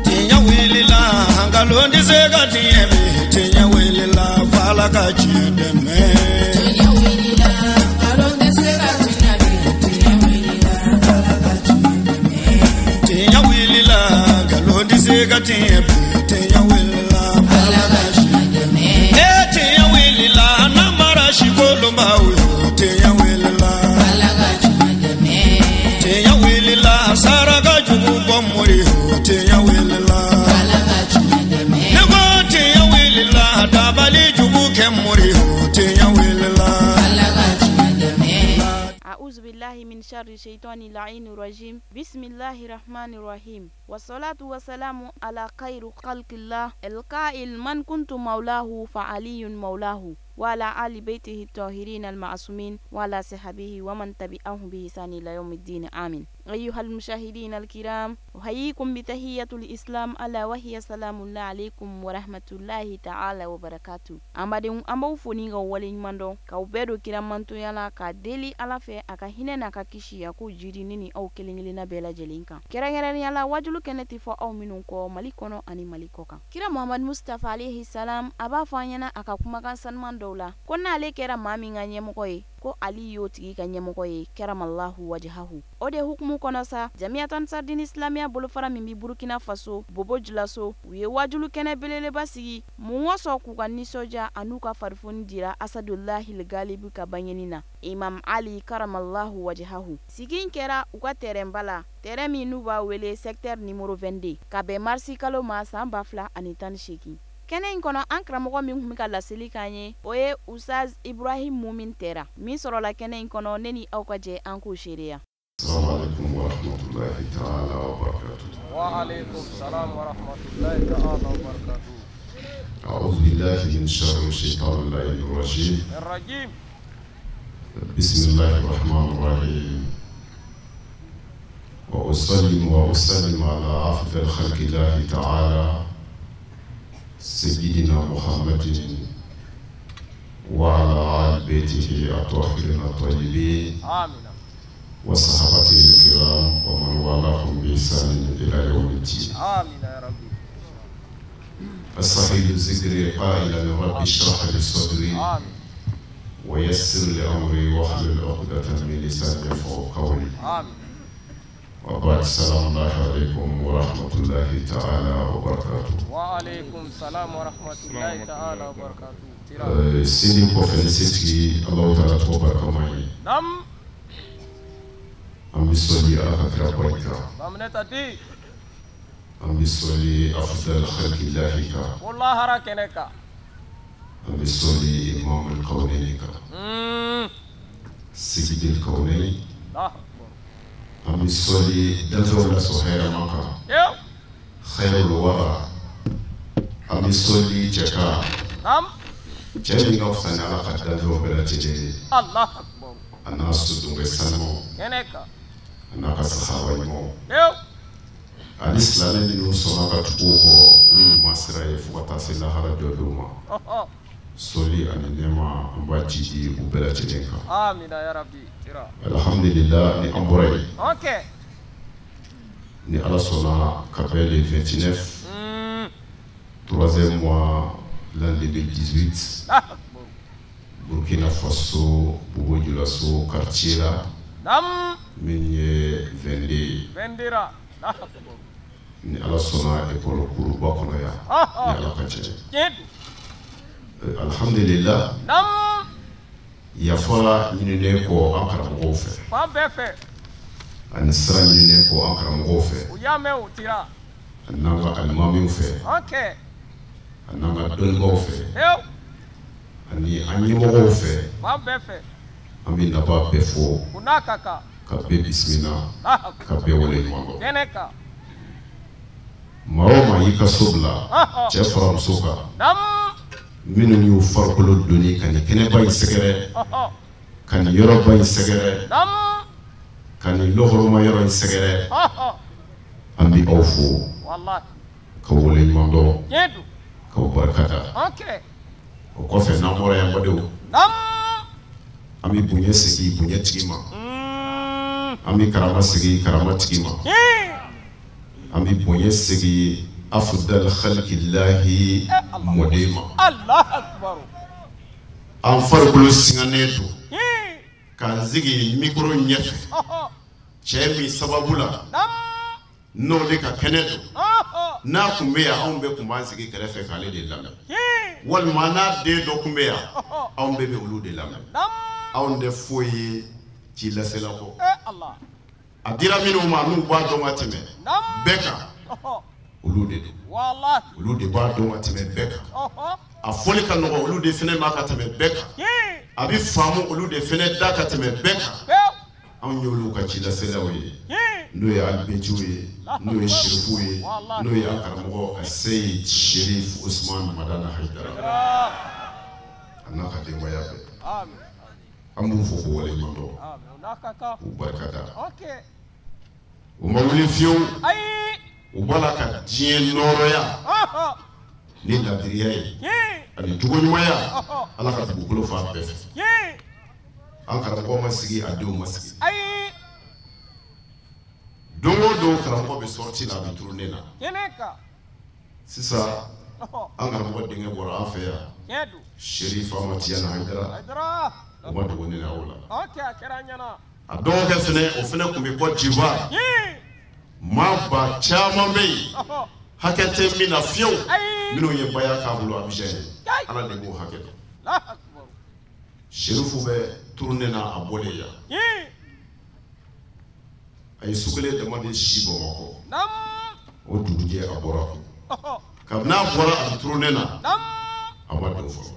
Tiɲɛ wulila nkalon tɛ se ka tiɲɛ bi tiɲɛ wulila f'Ala ka tiɲɛ dɛmɛ. Tiɲɛ wulila nkalon tɛ se ka tiɲɛ bi tiɲɛ wulila f'Ala ka tiɲɛ dɛmɛ. Tiɲɛ wulila nkalon tɛ se ka tiɲɛ bi tiɲɛ wulila f'Ala ka tiɲɛ dɛmɛ. Ee tiɲɛ wulila namara sikolonbaw yo tiɲɛ wulila f'Ala ka tiɲɛ dɛmɛ. Tiɲɛ wulila saraka jugu bɔ mori yo tiɲɛ wulila f'Ala ka tiɲɛ dɛmɛ. Ne ko tiɲɛ wulila dabali jugu kɛ mori yo tiɲɛ wulila f'Ala ka tiɲɛ dɛmɛ. أعوذ بالله من شر الشيطان اللعين الرجيم بسم الله الرحمن الرحيم والصلاة والسلام على خير خلق الله القائل من كنت مولاه فعلي مولاه وعلى آل بيته الطاهرين المعصومين وعلى صحبه ومن تبعهم بإحسان إلى يوم الدين آمين. أيها المشاهدين الكرام، أحييكم بتحية الإسلام ألا وهي سلام الله عليكم ورحمة الله تعالى وبركاته. An badenw, an b'aw fo ni ka waleɲuman dɔn k'aw bɛɛ don kiramantoya la k'a deli Ala fɛ a ka hinɛ n'a ka kisi a k'o jiri ni ni aw kelen kelenna bɛɛ lajɛlen kan, kɛrɛnkɛrɛnnenya la wajulu kɛnɛ tɛ fɔ aw minnu kɔ Mali kɔnɔ ani Mali kɔ kan. Kira Muhamadu Mustafa alayhi salam, a b'a fɔ an ɲɛna a ka kumakan sanuman dɔw la ko n'ale kɛra maa min ka ɲɛmɔgɔ ye, ko Ali y'o tigi ka ɲɛmɔgɔ ye, karamallahu wajahahu. O de hukumu kɔnɔ sa, Jamiyatu Ansardini Islamiya bolofara min bi Burukina Faso Bobo Julaso, u ye wajulu kɛnɛ belebeleba sigi mun kosɔn? K'u ka nisɔndiya an'u ka farifoni jira Asadulahi Galibi ka bangeni na, Imam Ali karamallahu wajahahu. Sigi in kɛra u ka terrain ba la, terrain min n'u b'a wele secteur numéro 22, ka bɛn marisi kalo ma san 2018. Kɛnɛ in kɔnɔ, an karamɔgɔ min tun bɛ ka laseli k'an ye, o ye Usaz Ibrahim Mumin Tɛra min sɔrɔla kɛnɛ in kɔnɔ. Ne ni aw ka jɛ an k'o seereya. السلام عليكم ورحمة الله تعالى وبركاته. وعليكم السلام ورحمة الله تعالى وبركاته. أعوذ بالله من شر الشيطان اللعين الرجيم. الرجيم. بسم الله الرحمن الرحيم، وأسلم وأسلم على أفضل خلق الله تعالى سيدنا محمد وعلى آل بيته الطاهرين الطيبين آمين. وصحابته الكرام ومن والاهم بإحسان إلى يوم الدين. آمين يا ربي. الصحيح الذكر قائلا: رب اشرح لي صدري آمين. ويسر لي أمري واحلل عقدة من لساني يفقهوا قولي. آمين. وبعد، السلام الله عليكم ورحمة الله تعالى وبركاته. وعليكم السلام ورحمة الله تعالى وبركاته. تيرا. Sini kɔfɛ ni setigi Alahu Taala tɔgɔ barikama ye, نعم. an bɛ sɔli Ala ka kira barika kan, Baminata di. an bɛ sɔli afdal khalqillahi kan, والله هركنك. an bɛ sɔli imam al-kawnaini kan, sayyidil kawnaini, الله أكبر. an bɛ sɔli danfɛnw la sɔn hɛrɛma kan, يو. khayrul wara, an bɛ sɔli cɛ kan, نعم. cɛ min ka fisa ni Ala ka danfɛnw bɛɛ lajɛlen ye, الله أكبر. a n'a sodenkɛ sanumaw, كنك. a n'a ka sahaba ɲumanw, يو. ani silamɛ minnu sɔnna ka tugu o kɔ ni ɲuman sira ye fo ka taa se lahara jɔdon ma. أه. Sɔli ani nɛɛma, an b'a jidi u bɛɛ lajɛlen kan. آمين يا ربي. تيرا. Alhamdulillah, ni an bɔra yen, أوكي. ni Ala sɔnna, ka bɛn le 29 troisième mois l'an 2018, الله أكبر. Burkina Faso, Bobo Dioulasso quartier la نعم. min ye 22 ye, بندرا. الله أكبر. ni Ala sɔnna, école kuruba kɔnɔ yan, ni Ala ka jɛ ye. جد. Alhamdulillah, نعم. yafa ɲininen kɔ an karamɔgɔw fɛ, Fan bɛɛ fɛ. ani sira ɲininen kɔ an karamɔgɔw fɛ, U y'a mɛn o tira. ani n'an ka alimamiw fɛ, ani n'an ka dɔnnibaaw fɛ, Hew. ani an ɲɛmɔgɔw fɛ, Fan bɛɛ fɛ. an bɛ naba bɛɛ fo, U n'a ka kan. ka bɛɛ bisimila, الله أكبر. ka bɛɛ waleɲuman dɔn. Kɛnɛ kan. Maa o maa y'i ka so bila, cɛ fara muso kan, نعم. minnu y'u farikolo doni ka nin kɛnɛba in sɛgɛrɛ, ka nin yɔrɔba in sɛgɛrɛ, نعم. ka nin lɔhɔrɔma yɔrɔ in sɛgɛrɛ, an bɛ aw fo والله. ka waleɲuman dɔn, Tiɲɛ don. k'aw barika da. O kɔfɛ, n'an bɔra yan, badenw, نعم. an bɛ bonya segin bonya tigi ma. An bɛ karama sigi karama tigi ma. An bɛ bonya sigi afdal khalqillahi mɔden ma. An farikolo singanen don k'an sigi micro ɲɛfɛ cɛ min sababu la n'o de ka kɛnɛ don n'a tun bɛ yan anw bɛɛ tun b'an sigi kɛrɛfɛ k'ale de lamɛn walima n'a den dɔ tun bɛ yan anw bɛɛ bɛ olu de lamɛn anw tɛ foyi ye ci lasela kɔ a dira minnu ma n'u b'a dɔn ka tɛmɛ bɛɛ kan olu de don olu de b'a dɔn ka tɛmɛ bɛɛ kan a fɔli ka nɔgɔn olu de fɛnɛ ma ka tɛmɛ bɛɛ kan a bɛ faamu olu de fɛnɛ da ka tɛmɛ bɛɛ kan anw y'olu ka cilaselaw ye n'o ye alibetiw ye n'o ye sirifuw ye n'o ye an karamɔgɔ Seyid Sherif Usman Madani Hayidara a n'a ka denbaya bɛɛ an b'u fo k'u waleɲuman dɔn k'u barika da u ma wuli fiyewu u b'a la ka diɲɛ nɔrɔya ni ladiriya ye ani jogoɲumanya Ala ka dugukolo fan bɛɛ fɛ an karamɔgɔ ma sigi a denw ma sigi don o don karamɔgɔ bɛ sortie la a bɛ tournée la sisan an karamɔgɔ denkɛ bɔra an fɛ yan Sherif Ahmad Tijani Hayidara o ma dogo ne la o la a dɔgɔkɛ fɛnɛ o fɛnɛ tun bɛ Côte d'Ivoire maa ba caman bɛ yen hakɛ tɛ min na fiyewu minnu ye baya k'a bolo Abidjan ye Ala de b'o hakɛ dɔn Sherifu bɛ tournée na a bɔlen yan a ye su kelen dama de si Bamakɔ o dugujɛ a bɔra kabini a bɔra a bɛ tournée na a ma don fɔlɔ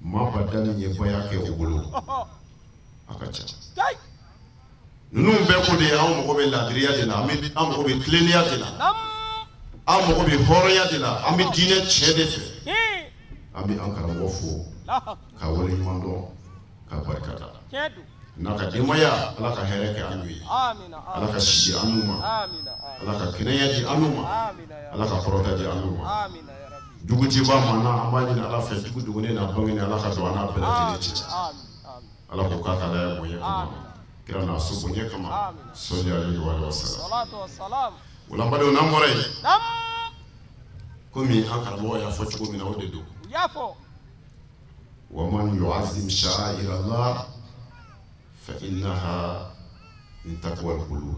maa ba da min ye baya kɛ o bolo a ka ca ninnu bɛɛ ko de anw mago bɛ ladiriya de la an mago bɛ tilennenya de la an mago bɛ hɔrɔnya de la an bɛ diinɛ tiɲɛ de fɛ an bɛ an karamɔgɔ fo ka waleɲuman dɔn ka barika da n'a ka denbaya Ala ka hɛrɛ kɛ an ye Ala ka si di an n'u ma Ala ka kɛnɛya di an n'u ma Ala ka kɔrɔta di an n'u ma jugujiba ma na an b'a ɲini Ala fɛ jugu dogolen n'a bangenen Ala ka don an n'a bɛɛ lajɛlen cɛ Ala k'o k'a ka Alaya bonya kama kira n'a so bonya kama sɔli alayhi wa salam o la n badenw n'an bɔra yen komi an karamɔgɔ y'a fɔ cogo min na o de don wa man yu'azzim sha'air Allah fa innaha min taqwa al-qulub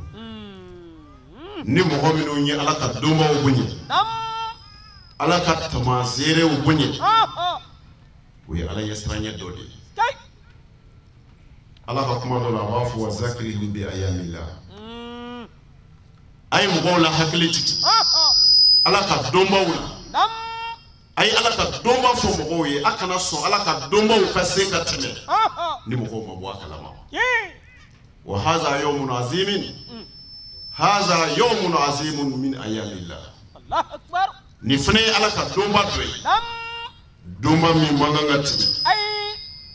ni mɔgɔ minnu ye Ala ka donbaw bonya Ala ka tamaseerew bonya o ye Ala ɲɛsiranɲɛ dɔ de ye Ala ka kuma dɔ la a b'a fɔ wa zakirihim bi ayamillah a ye mɔgɔw la hakili jigin Ala ka donbaw la a ye Ala ka donba fɔ mɔgɔw ye a kana sɔn Ala ka donbaw ka se ka tɛmɛ ni mɔgɔw ma bɔ a kalama wa haza yawmun azimin haza yawmun azimun min ayamillah nin fana ye Ala ka donba dɔ ye donba min man kan ka tɛmɛ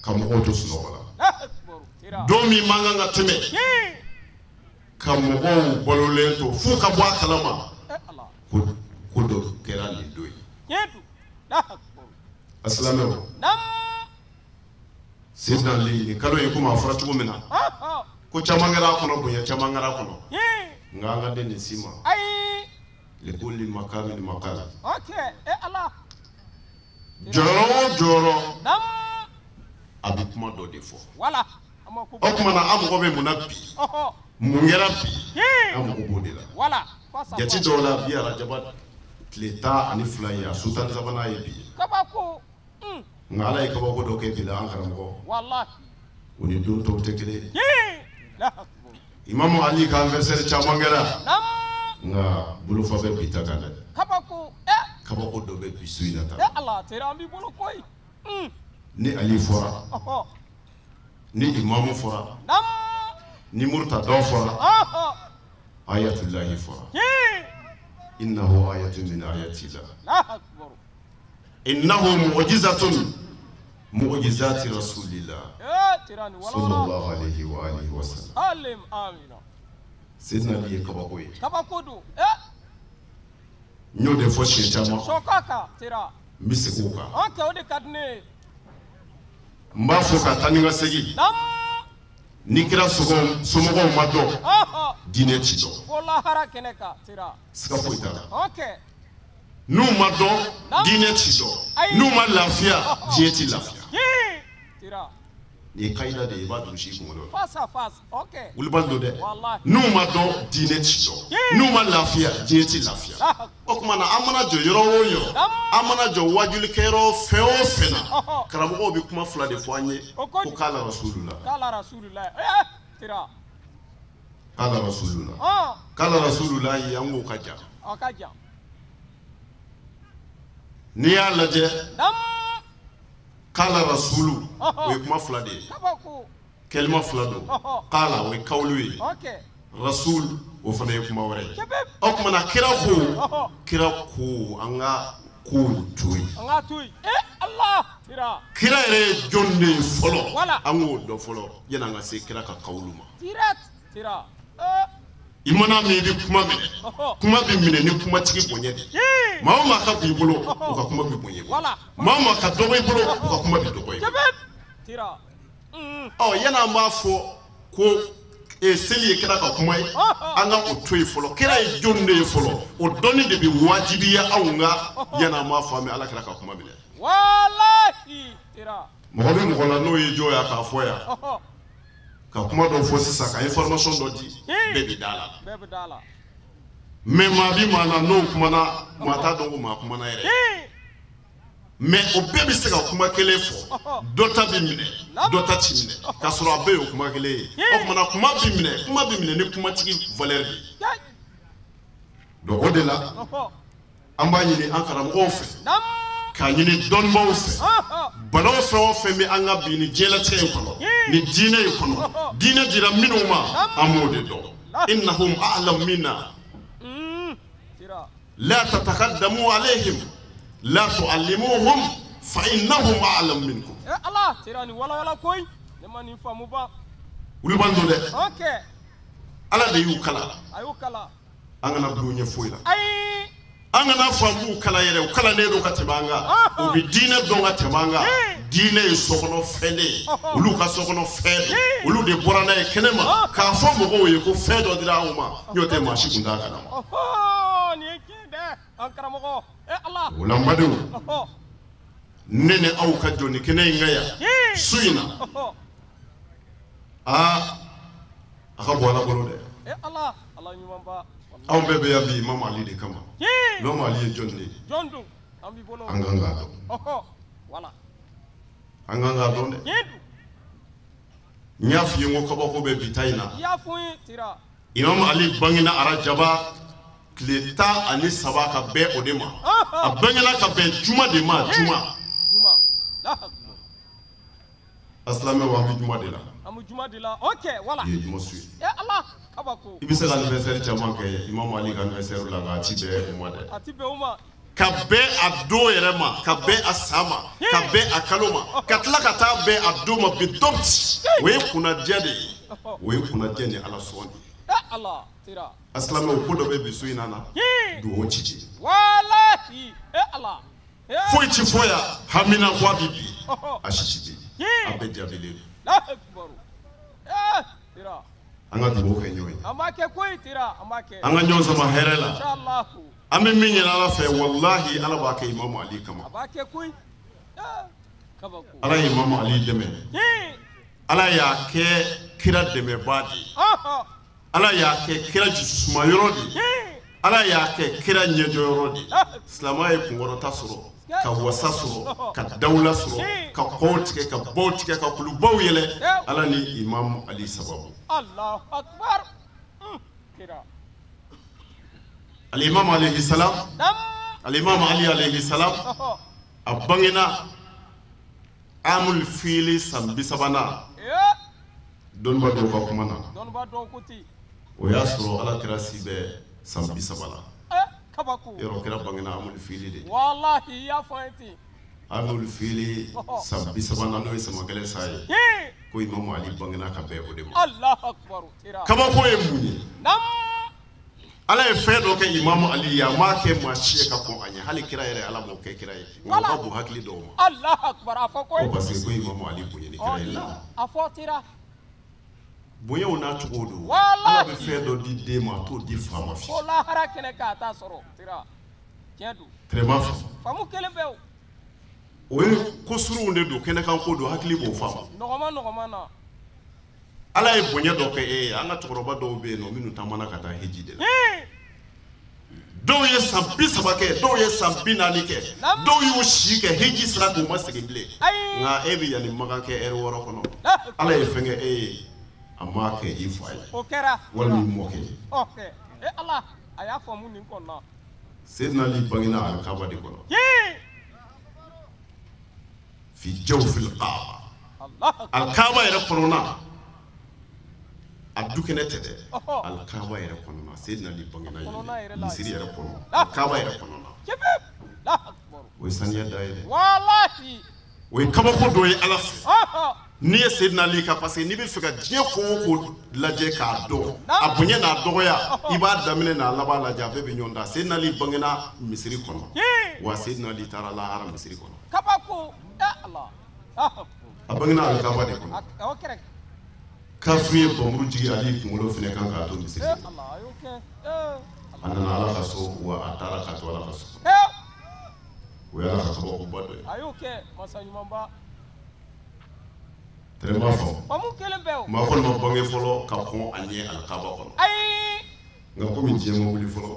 ka mɔgɔw to sunɔgɔ la don min man kan ka tɛmɛ ka mɔgɔw balolen to f'u ka bɔ a kalama ko dɔ kɛra nin don ye a silamɛw Seydina Ali nin kalo ye komi a fɔra cogo min na ko caman kɛra a kɔnɔ bonya caman kɛra a kɔnɔ nka an ka den nin si ma likulli makamin maqal jɔyɔrɔ o jɔyɔrɔ a bɛ kuma dɔ de fɔ o tuma na an mago bɛ mun na bi mun kɛra bi an mago b'o de la jate dɔw la bi arajaba tile 12 ye a su 13nan ye bi ye nka Ala ye kabako dɔ kɛ bi la an karamɔgɔ o ni don tɔw tɛ kelen ye Imamu Ali ka anniversaire caman kɛra nka bolofa bɛ bi ta kan dɛ kabako dɔ bɛ bi su in na tan ni Ali fɔra ni imamu fɔra ni murtadɔ fɔra ayatulahi fɔra innahu ayatun min ayatillah innahu mu'jizatun mu'jizati rasulillah sallallahu alayhi wa alihi wa sallam Seydina Ali ye kabako ye n y'o de fɔ siɲɛ caman n bɛ segin o kan n b'a fɔ ka taa ni ka segin Ni kira somɔgɔw ma dɔn, diinɛ ti dɔn. Siga foyi t'a la. N'u ma dɔn, diinɛ ti dɔn. N'u ma lafiya, diɲɛ ti lafiya. Nin ye kayida de ye, i b'a durusi i kunkolo la. Wulibali don dɛ. N'u ma dɔn, diinɛ ti dɔn. N'u ma lafiya, diɲɛ ti lafiya. O tuma na an mana jɔ yɔrɔ o yɔrɔ, an mana jɔ wajulikɛyɔrɔ fɛn o fɛn na, karamɔgɔw bɛ kuma fila de fɔ an ye ko k'ala rasulula. K'ala rasulula. K'ala rasulula ye an k'o ka jan. N'i y'a lajɛ, k'ala rasulu o ye kuma fila de ye, kɛlima fila don. K'ala o ye kawulu ye, rasul o fana ye kuma wɛrɛ ye. O tuma na kira ko an ka kow to yen. Kira yɛrɛ ye jɔn de ye fɔlɔ, an k'o dɔn fɔlɔ yanni an ka se kira ka kawulu ma. I mana min i bɛ kuma minɛ, kuma bɛ minɛ ni kumatigi bonya de ye. Maa o maa ka bon i bolo, o ka kuma bɛ bonya i bolo. Maa o maa ka dɔgɔ i bolo, o ka kuma bɛ dɔgɔ i bolo. Ɔ yanni an b'a fɔ ko seli ye kira ka kuma ye, an ka o to yen fɔlɔ. Kira ye jɔn de ye fɔlɔ, o dɔnni de bɛ wajibiya anw kan yanni an b'a fɔ an bɛ ala kira ka kuma minɛ. Mɔgɔ bɛ mɔgɔ la n'o y'i jɔ yan k'a fɔ yan, ka kuma dɔ fɔ sisan, ka information dɔ di, bɛɛ bɛ da la. Mais maa bi maa na n'o kumana, maa t'a dɔn ko maa kumana yɛrɛ. Mais o bɛɛ bɛ se ka kuma kelen fɔ, dɔ ta bɛ minɛ, dɔ ta ti minɛ, k'a sɔrɔ a bɛɛ y'o kuma kelen ye. O tuma na kuma bɛ minɛ, kuma bɛ minɛ ni kumatigi valeur de ye. Donc o de la, an b'a ɲini an karamɔgɔw fɛ, k'a ɲini dɔnnibaaw fɛ, balaw fɛn o fɛn bɛ an ka bi ni diɲɛlatigɛ in kɔnɔ, ni diinɛ in kɔnɔ, diinɛ dira minnu ma, an b'o de dɔn. Innahum a'lam minna la tatakaddamu alayhim la tu'allimuhum fa innahum a'lam minkum. Wulibali don dɛ. Ala de y'u kala, an kana bulon ɲɛ foyi la. An kana fɔ an b'u kala yɛrɛ, u kalannen don ka tɛmɛ an kan, u bɛ diinɛ dɔn ka tɛmɛ an kan. Diinɛ ye sokɔnɔ fɛn de ye, olu ka sokɔnɔ fɛn don, olu de bɔra n'a ye kɛnɛ ma k'a fɔ mɔgɔw ye ko fɛn dɔ dira anw ma, n'o tɛ maa si tun t'a kalama. O la n badenw, ne ni aw ka jɔ nin kɛnɛ in kan yan su in na, aa a ka bɔ Ala bolo dɛ. Anw bɛɛ bɛ yan bi Imam Ali de kama. Imam Ali ye jɔn de ye? An kan k'a dɔn. An kan k'a dɔn dɛ. N y'a f'i ye n ko kabako bɛ bi ta in na. Imam Ali bangena arajaba tile 13 ka bɛn o de ma. A bangena ka bɛn juma de ma, juma. A silamɛw, an bɛ juma de la. Bi ye juma su ye. I bɛ se ka anniversaire caman kɛ Imam Ali ka anniversaire la, nka a ti bɛn o ma dɛ. Ka bɛn a don yɛrɛ ma, ka bɛn a san ma, ka bɛn a kalo ma, ka tila ka taa bɛn a don ma bi dɔpt, o ye kunnadiya de ye. O ye kunnadiya ni Ala sɔn de ye. A silamɛw, ko dɔ bɛ bi su in na dugawu ci ci. Foyi ti fɔ yan, hamina ko a bɛ bi, a si ti bi, a bɛɛ jaabilen don. An ka dugawu kɛ ɲɔgɔn ye, an ka ɲɔgɔn sama hɛrɛ la. An bɛ min ɲini Ala fɛ, walahi Ala b'a kɛ Imam Ali kama. Ala ye Imam Ali dɛmɛ, Ala y'a kɛ kira dɛmɛbaa de ye, Ala y'a kɛ kira jusumayɔrɔ de ye, Ala y'a kɛ kira ɲɛjɔyɔrɔ de ye. Silamɛya ye kunkɔrɔta sɔrɔ, ka wasa sɔrɔ, ka dawula sɔrɔ, ka kɔw tigɛ, ka baw tigɛ, ka kulubaw yɛlɛ, Ala ni Imam Ali sababu. Al-Imam alayhi salam, Al-Imam Ali alayhi salam, a bangena amul fili san 30nan, dɔnniba dɔw ka kuma na, o y'a sɔrɔ Ala kira si bɛ san 30 la. Yɔrɔ kira bangena amul fili de. Amul fili san 30nan, n'o ye samakɛlɛ sa ye, ko Imam Ali bangena ka bɛn o de ma. Kabako ye mun ye? Ala ye fɛn dɔ kɛ Imam Ali ye, a m'a kɛ maa si ye ka kɔn a ɲɛ. Hali kira yɛrɛ, Ala m'o kɛ kira ye. Nka o ka bon hakili dɔw ma. Ko parce que ko Imam Ali bonya ni kira ye la. Bonyaw n'a cogo don. Ala bɛ fɛn dɔ di den ma a t'o di fa ma fiyewu. Fo lahara kɛnɛ k'a t'a sɔrɔ. Tira. Tiɲɛ don. Tɛrɛma faamu. Faamu kelen bɛ o. O ye ko surunw de don, kɛnɛkan ko don, hakili b'o faamu. Nɔgɔma nɔgɔma na. Ala ye bonya dɔ kɛ e ye. An ka cɛkɔrɔba dɔw bɛ yen nɔ minnu taamana ka taa hiji de la. Dɔw ye san 30 kɛ, dɔw ye san 40 kɛ, dɔw y'u si kɛ hiji sira k'u ma segin bilen. Nka e bɛ yanni Makan kɛ ɛri 6 kɔnɔ. Ala ye fɛn kɛ e ye, a m'a kɛ i fa ye. O kɛra. Walima i mɔkɛ ye. Ɔhɛ. E Ala, a y'a faamu nin kɔnɔ. Seydina Ali bangena Alikaba de kɔnɔ. Fi jawfil Kaaba. Alikaba yɛrɛ kɔnɔna. A du kɛnɛ tɛ dɛ. Alikaba yɛrɛ kɔnɔna. Seydina Ali bangena yen, misiri yɛrɛ kɔnɔ. Alikaba yɛrɛ kɔnɔna. O ye saniya da ye dɛ. Walahi. O ye kabako dɔ ye Ala fɛ. N'i ye Seydina Ali ka, parce que n'i bɛ fɛ ka diɲɛ ko o ko lajɛ k'a dɔn, a bonya n'a dɔgɔya, i b'a daminɛ n'a laban lajɛ, a bɛɛ bɛ ɲɔgɔn ta. Seydina Ali bangena misiri kɔnɔ. Wa Seydina Ali taara lahara misiri kɔnɔ. Kabako. Ala. A bangena Alikaba de kɔnɔ. Kafiri ye bɔnmuru jigin Ali kunkolo fɛnɛ kan k'a to misiri kɔnɔ. A nana Ala ka so, wa a taara ka to Ala ka so. O ye Ala ka kabakoba dɔ ye. A y'o kɛ masa ɲumanba. Tɛrɛma faamu. Faamu kelen bɛ o. Maa kɔni ma bange fɔlɔ ka kɔn a ɲɛ Alikaba kɔnɔ. Ayi. Nka komi diɲɛ ma wuli fɔlɔ.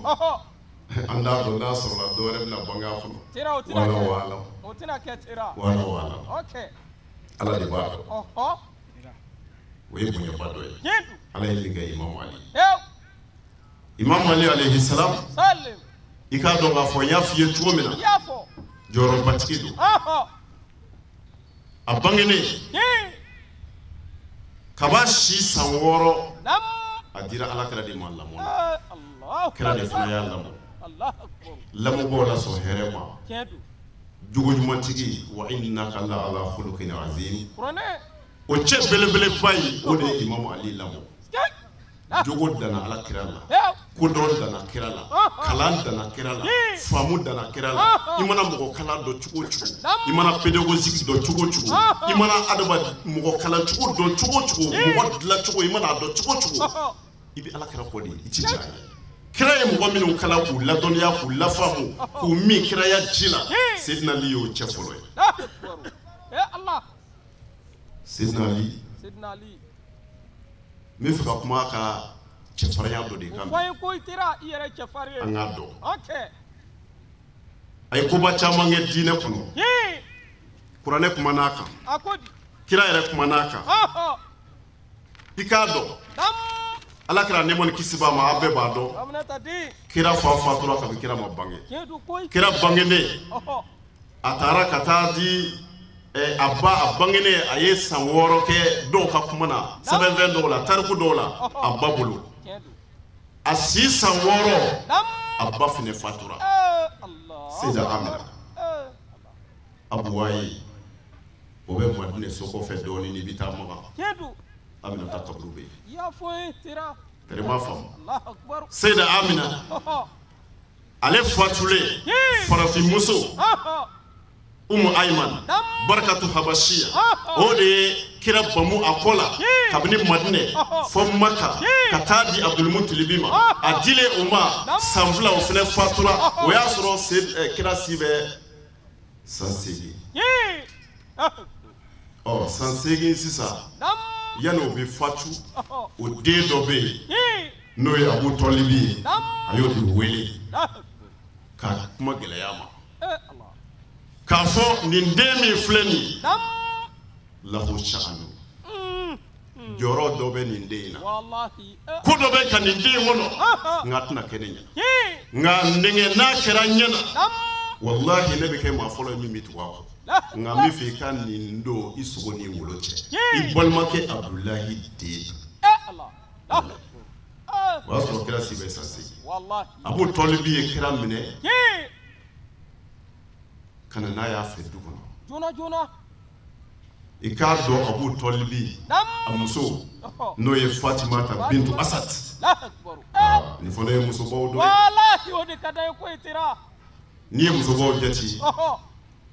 An t'a dɔn n'a sɔrɔla dɔ wɛrɛ bɛna bange a kɔnɔ. Tera o tɛna kɛ. Wala. O tɛna kɛ tera. Wala wala. Ok. Ala de b'a dɔn. O ye bonyaba dɔ ye. Ala ye min kɛ Imamu Ali. Imamu Ali alayhi salam. I k'a dɔn k'a fɔ n y'a f'i ye cogo min na. Jɔyɔrɔbatigi don. A bangenen. Kaba si san 6. A dira Ala kira de ma lamɔ na. Kira de fana y'a lamɔ. Lamɔbaaw la sɔn hɛrɛ ma. Jogo ɲumantigi wa innaka la ala khuluqin azim. O cɛ belebeleba in, o de ye Imamu Ali lamɔ. Jogo danna Ala kira la. Kodɔn danna kira la. Kalan danna kira la. Faamu danna kira la. I mana mɔgɔ kalan dɔn cogo o cogo, i mana pédagogique dɔn cogo o cogo, i mana adama mɔgɔ kalan cogo dɔn cogo o cogo, mɔgɔ dilan cogo, i mana a dɔn cogo o cogo, i bɛ Ala kira kɔ de, i ti jɛ a ye. Kira ye mɔgɔ minnu kalan k'u ladɔnniya, k'u lafaamu, k'u min kiraya ji la, Seydina Ali y'o cɛ fɔlɔ ye. Seydina Ali, n bɛ fɛ ka kuma a ka cɛfarinya dɔ de kan. An k'a dɔn. A ye koba caman kɛ diinɛ kɔnɔ. Kuranɛ kumana a kan. Kira yɛrɛ kumana a kan. I k'a dɔn. Ala kira nɛɛma ni kisi b'a ma, a bɛɛ b'a dɔn. Kira fa fatura kabi kira ma bange. Kira bangenen, a taara ka taa di a ba, a bangenen, a ye san 6 kɛ dɔw ka kuma na, sɛbɛnfɛn dɔw la, tariku dɔw la, a ba bolo. A si san 6, a ba fɛnɛ fatura. Seyida Amina Abuwaye, o bɛ Madinɛ so kɔfɛ dɔɔnin n'i bɛ taa Makan. Amina ta kaburu bɛ yen. Tɛrɛma faamu. Seyida Amina, ale fatulen, farafinmuso Umu Ayman, Barakatu Habashiya, o de ye kira bamu a kɔ la kabini Madinɛ fɔ Maka ka taa di Abdulmutalibi ma. A dilen o ma san 2, o fana fatura. O y'a sɔrɔ kira si bɛ san 8. Ɔ san 8 sisan, yanni o bɛ fatu, o den dɔ bɛ yen n'o ye Abu Tɔlibi ye, a y'o de wele ka kuma gɛlɛya ma. K'a fɔ nin den min filɛ nin ye, lahu sha'anu, jɔyɔrɔ dɔ bɛ nin den in na, ko dɔ bɛ ka nin den in kɔnɔ, nka a tɛna kɛ ne ɲɛna, nka nɛgɛ n'a kɛra n ɲɛna, walahi ne bɛ kɛ maa fɔlɔ ye min bɛ tugu a kɔ. Nka n bɛ fɛ i ka nin don i sogo n'i wolo cɛ, i balimakɛ Abudulayi den. O y'a sɔrɔ kira si bɛ san 8. Abu Tɔlibi ye kira minɛ ka na n'a y'a fɛ du kɔnɔ. I k'a dɔn Abu Tɔlibi a muso n'o ye Fatimata bintu Asad. Nin fana ye musobaw dɔ ye. N'i ye musobaw jate,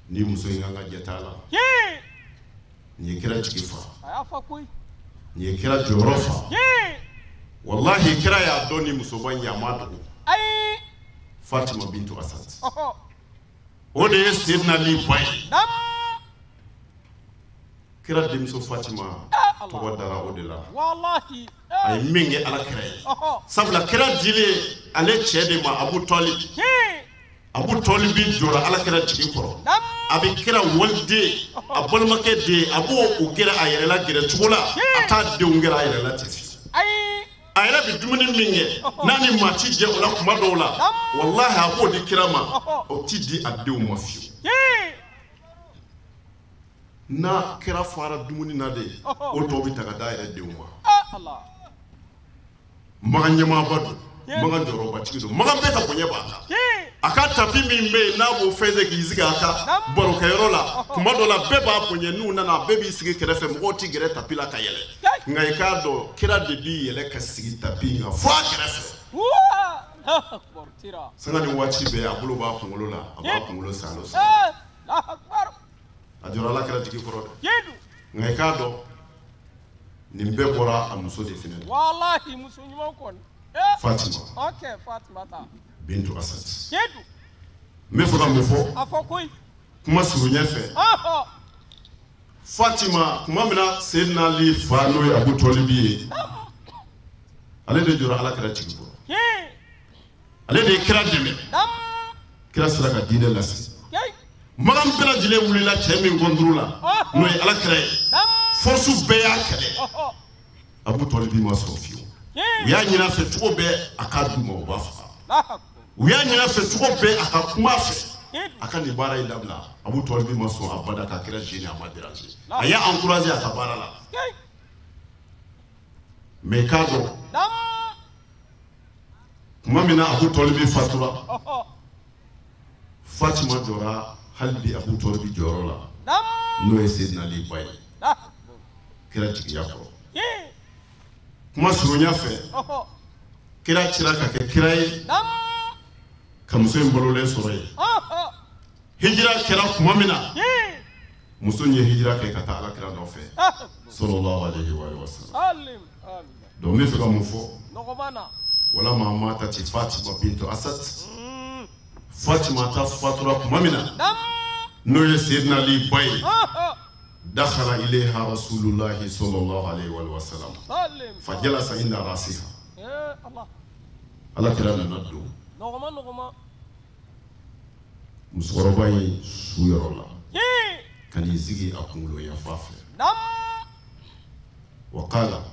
ni muso in kan ka jate a la. Nin ye kira jigi fa. Nin ye kira jɔyɔrɔ fa. Walahi kira y'a dɔn ni musoba in ye, a ma dogo. Fatima bintu Asad. O de ye Seydina Ali ba ye. Kira denmuso Fatima tɔgɔ dara o de la. A ye min kɛ Ala kira ye. Sabula kira dilen ale cɛ de ma Abu Talib. Abu Talib jɔra Ala kira jigi kɔrɔ. A bɛ kira waliden, a balimakɛ den, a b'o o gɛrɛ a yɛrɛ la gɛrɛ cogo la, a t'a denw gɛrɛ a yɛrɛ la ten fiyewu. A yɛrɛ bɛ dumuni min kɛ n'a ni maa ti jɛ o la kuma dɔw la, walahi a b'o di kira ma, o ti di a denw ma fiyewu. N'a kira fara dumuni na de, o tɔ bɛ ta ka d'a yɛrɛ denw ma. Makan ɲɛmaaba don, Makan jɔyɔrɔbatigi don, Makan bɛɛ ka bonya b'a kan. A ka tapi min bɛ yen n'a b'o fɛnsɛ k'i sigi a ka barokɛyɔrɔ la, kuma dɔ la bɛɛ b'a bonya, n'u nana bɛɛ b'i sigi kɛrɛfɛ, mɔgɔw ti gɛrɛ tapi la ka yɛlɛ. Nka i k'a dɔn kira de b'i yɛlɛ ka sigi tapi in kan fo a kɛrɛfɛ. Sanga ni waati bɛɛ a bolo b'a kunkolo la, a b'a kunkolo salo salo. A jɔra Ala kira jigi kɔrɔ dɛ. Nka i k'a dɔn nin bɛɛ bɔra a muso de fɛnɛ la. Fatima bintu Asad. N bɛ fɛ ka mun fɔ kuma surunya fɛ. Fatima tuma min na Seydina Ali fa n'o ye Abu Talibi ye, ale de jɔra Ala kira jigi kɔrɔ. Ale de ye kira dɛmɛ. Kira sera ka diinɛ lase. Makan bɛɛ lajɛlen wulila cɛ min kɔnturu la, n'o ye Ala kira ye. Force bɛɛ y'a kɛlɛ. Abu Talibi ma sɔrɔ fiyewu. U y'a ɲini a fɛ cogo bɛɛ a k'a d'u ma, u b'a faga. U y'a ɲini a fɛ cogo bɛɛ a ka kuma a fɛ, a ka nin baara in dabila. Abu Talibi ma sɔn abada ka kira gêner, a ma déranger. A y'a encourager a ka baara la. Mais i k'a dɔn tuma min na Abu Talibi fatura, Fatima jɔra hali bi Abu Talibi jɔyɔrɔ la, n'o ye Seydina Ali ba ye, kira jigiya kɔrɔ. Kuma surunya fɛ, kira cira ka kɛ kira ye, ka muso in balolen sɔrɔ yen. Hijira kɛra tuma min na, muso in ye hijira kɛ ka taa Ala kira nɔfɛ, sallallahu alayhi wa sallam. Donc n bɛ fɛ ka mun fɔ? Wala maa matati Fatima bintu Asad. Fatima ta fatura tuma min na, n'o ye Seydina Ali ba ye, dakhala ilayha rasulullahi sallallahu alayhi wa sallam fa jalasa inda rasiha. Ala kira nana don musokɔrɔba in su yɔrɔ la ka n'i sigi a kunkolo yanfan fɛ. Wa qala,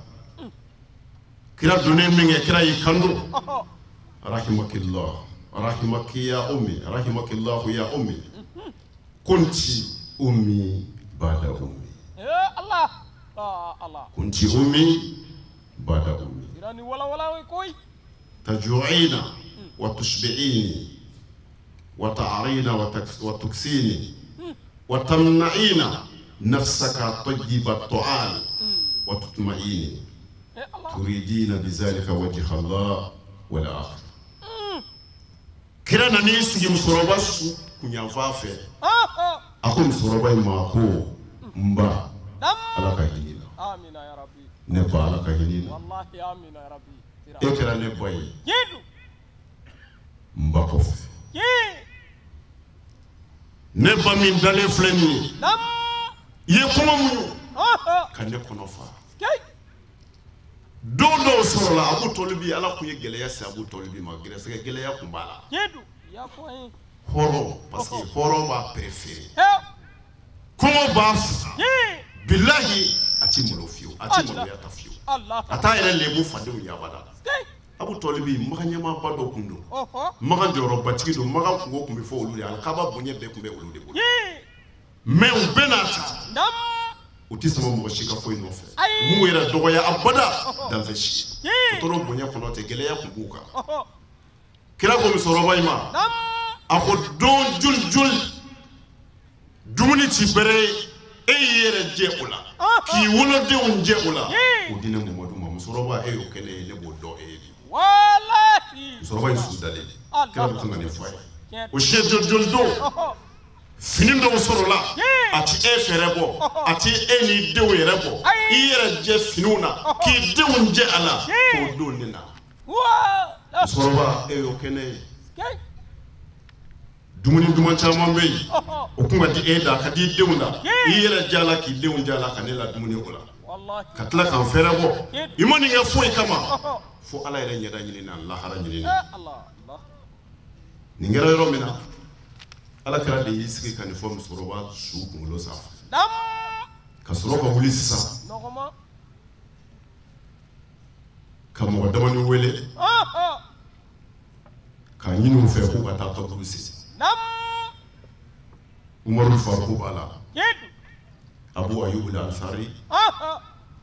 kira donnen min kɛ, kira y'i kanto, rahimakillah rahimaki ya ummi, rahimakillahu ya ummi, kunti ummi bada ummi, kunti ummi bada ummi, taju'ina wa tushbi'ini wa ta'arina wa tuksini wa tamna'ina nafsaka tayyiba ta'am wa tutma'ini turidina bizalika wajha Allah wal akhir. Kira nan'i sigi musokɔrɔba su kunyanfan fɛ. A ko musokɔrɔba in ma ko n ba, Ala ka hinɛ i la. Ne ba, Ala ka hinɛ i la. E kɛra ne ba ye n ba kɔfɛ. Ne ba min dalen filɛ nin ye, i ye kuma muɲu ka ne kɔnɔ fa. Don dɔw sɔrɔla Abu Talibi, Ala kun ye gɛlɛya se Abu Talibi ma, gɛrɛsɛgɛ gɛlɛya kun b'a la. Hɔrɔn, parce que hɔrɔn b'a préféré, kɔngɔ b'a faga, bilahi a ti malo fiyewu, a ti maloya ta fiyewu, a t'a yɛrɛ lebu fadenw ye abada. Abu Talibi Makan ɲɛmaaba dɔ kun don, Makan jɔyɔrɔbatigi don, Makan kungo kun bɛ fɔ olu de ye, alikaba bonya bɛɛ kun bɛ olu de bolo. Mais u bɛɛ n'a ta, u ti sama mɔgɔ si ka foyi nɔfɛ, u m'u yɛrɛ dɔgɔya abada danfɛn si ye. U tora o bonya kɔnɔ ten, gɛlɛya kun b'u kan. Kira ko musokɔrɔba in ma, a ko don joli joli dumuni ti bɛrɛ ye, e y'i yɛrɛ jɛ o la, k'i wolodenw jɛ o la, k'o di ne Mamadu ma. Musokɔrɔba, e y'o kɛ ne ye, ne b'o dɔn e ye bi. Musokɔrɔba in su dalen, kira bɛ kan ka nin fɔ a ye. O siɲɛ joli joli don, Fini dɔw sɔrɔla a ti e fɛrɛ bɔ, a ti e n'i denw yɛrɛ bɔ. I yɛrɛ jɛ finiw na k'i denw jɛ a la k'o don ne na. Musokɔrɔba, e y'o kɛ ne ye. Dumuni duman caman bɛ yen, o kun ka di e da, a ka di i denw da. I yɛrɛ jɛ a la k'i denw jɛ a la ka ne la dumuni o la, ka tila k'an fɛrɛ bɔ. I ma nin kɛ foyi kama fo Ala yɛrɛ ɲɛda ɲini na, lahara ɲini na. Nin kɛra yɔrɔ min na, Ala kɛra de y'i sigi ka nin fɔ musokɔrɔba su kunkolo sanfɛ, ka sɔrɔ ka wuli sisan ka mɔgɔ damani wele k'a ɲini u fɛ k'u ka taa kaburu sen. Umaru Faruku b'a la, Abu Ayyub al-Ansari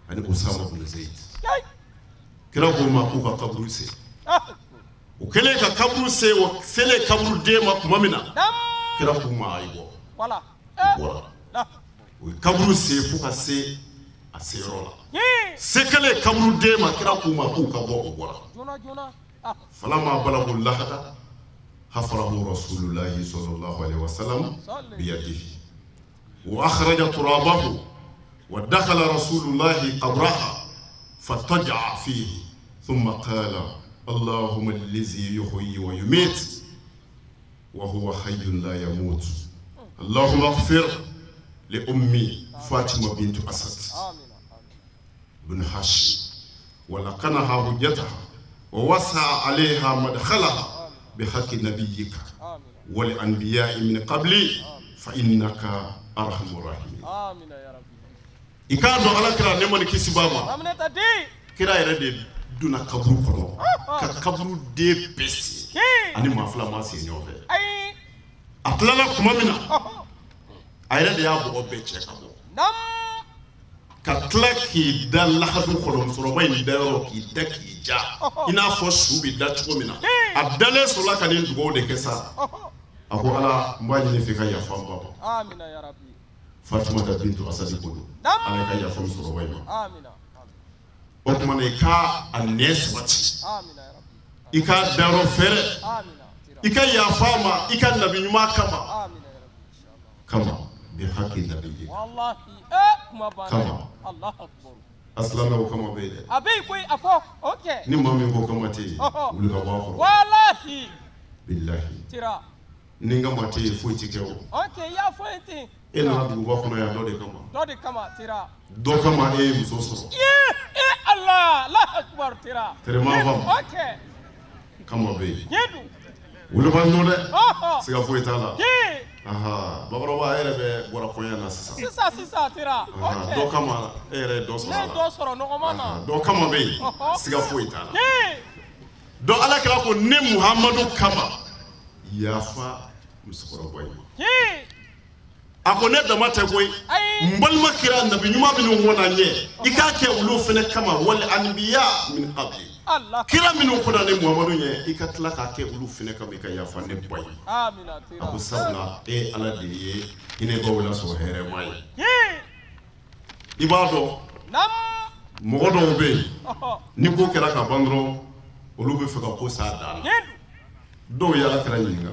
ani Usama bin Zayd. Kira k'u ma k'u ka kaburu sen. U kɛlen ka kaburu sen, o selen kaburu den ma tuma min na, kira k'u ma a ye bɔ. U bɔra, u ye kaburu sen fo ka se a seyɔrɔ la. Se kɛlen kaburu den ma, kira k'u ma k'u ka bɔ, u bɔra. Falama balagu lahada hafarahu rasulullahi sallallahu alaihi wasallam biyadihi wa akhraja turabahu wa dakhala rasulullahi qabraha fataja'a fihi thumma qala allahumma allazi yuhyi wa yumit wa huwa hayyun la yamut allahumma ighfir li ummi Fatima bint Asad bin Hashim wa laqanaha hujjataha wa wasa'a alayha madkhalaha بحق نبيك والأنبياء من قبلي فإنك أرحم الراحمين. إكادو على كرا نمني كيسباما كرا يرد دون كبرو كنو كبرو دي بس أني ما فلا ما سينيوه أطلعنا كمامنا أيرد يا أبو بيتش كابو ka tila k'i da lahadu kɔnɔ, musokɔrɔba in dayɔrɔ k'i da k'i ja i n'a fɔ su bɛ da cogo min na. A dalen sɔrɔla ka nin dugawu de kɛ sa. A ko Ala, n b'a ɲini fɛ ka yafa n ba ma. Fatumata bintu Asadi ko don, Ala ka yafa musokɔrɔba in ma. O tuma na i ka a nɛn sabati, i ka dayɔrɔ fɛrɛ, i ka yafa a ma, i ka nabi ɲuman kama. Kama bi haki nabi kama. Asilamɛw o kama bɛ yen dɛ. Ni maa min ko kama tɛ yen, wuli ka bɔ a kɔrɔ. Bilahi. Ni n kama tɛ yen, foyi tɛ kɛ o. E nana duguba kɔnɔ yan dɔ de kama. Dɔ kama e ye muso sɔrɔ. Tɛrɛma faamu. Kama bɛ yen. Wuli b'an dɔn dɛ. Siga foyi t'a la. Aha, bakɔrɔba e yɛrɛ bɛ bɔra kɔɲɔ na sisan. Sisan tira. Dɔ kama e yɛrɛ ye dɔ sɔrɔ a la. Ne ye dɔ sɔrɔ nɔgɔman na. Dɔ kama bɛ yen, siga foyi t'a la. Donc Ala kɛra ko ne Muhamadu kama yafa musokɔrɔba in ma. A ko ne dama tɛ koyi, n balima kira nabi ɲuman minnu kɔnna n ɲɛ, i k'a kɛ olu fana kama wal anbiya min qabli. Kira minnu kɔnna ne Muhamadu ɲɛ, i ka tila k'a kɛ olu fana kama, i ka yafa ne ba ye. A ko sabula e Ala de ye hinɛbaw lasɔrɔ hɛrɛma ye. I b'a dɔn mɔgɔ dɔw bɛ yen, ni ko kɛra ka ban dɔrɔn, olu bɛ fɛ ka ko s'a dan na. Dɔw ye Ala kira ɲininka,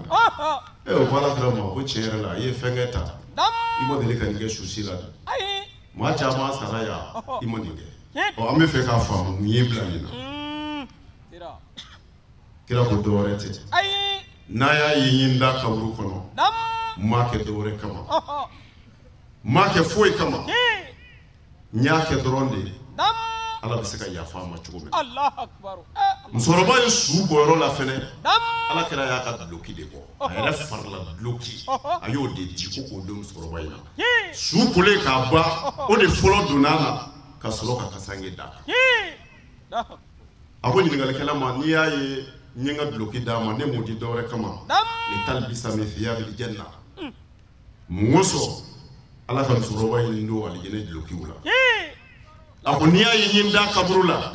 o ko Ala kira ma ko tiɲɛ yɛrɛ la i ye fɛn kɛ ta, i ma deli ka nin kɛ su si la dɛ. Maa caman sara yan, i ma nin kɛ. Ɔ, an bɛ fɛ k'a faamu mun y'i bila nin na. Kira ko dɔwɛrɛ tɛ. N'a y'a ye n da kaburu kɔnɔ, n m'a kɛ dɔwɛrɛ kama, n m'a kɛ foyi kama, n y'a kɛ dɔrɔn de Ala bɛ se ka yafa a ma cogo min na. Musokɔrɔba ye su bɔyɔrɔ la fɛnɛ, Ala kɛra y'a ka duloki de bɔ, a yɛrɛ farila duloki, a y'o de di ko k'o don musokɔrɔba in na. Su kolen k'a ban, o de fɔlɔ donna a la ka sɔrɔ ka kasange d'a kan. A ko ɲininkalikɛla ma, n'i y'a ye n ye n ka duloki d'a ma, ne m'o di dɔwɛrɛ kama, li talbisa min thiyabil janna. Mun kosɔn Ala ka musokɔrɔba in don alijinɛ dulokiw la? A ko n'i y'a ye n ye n da kaburu la,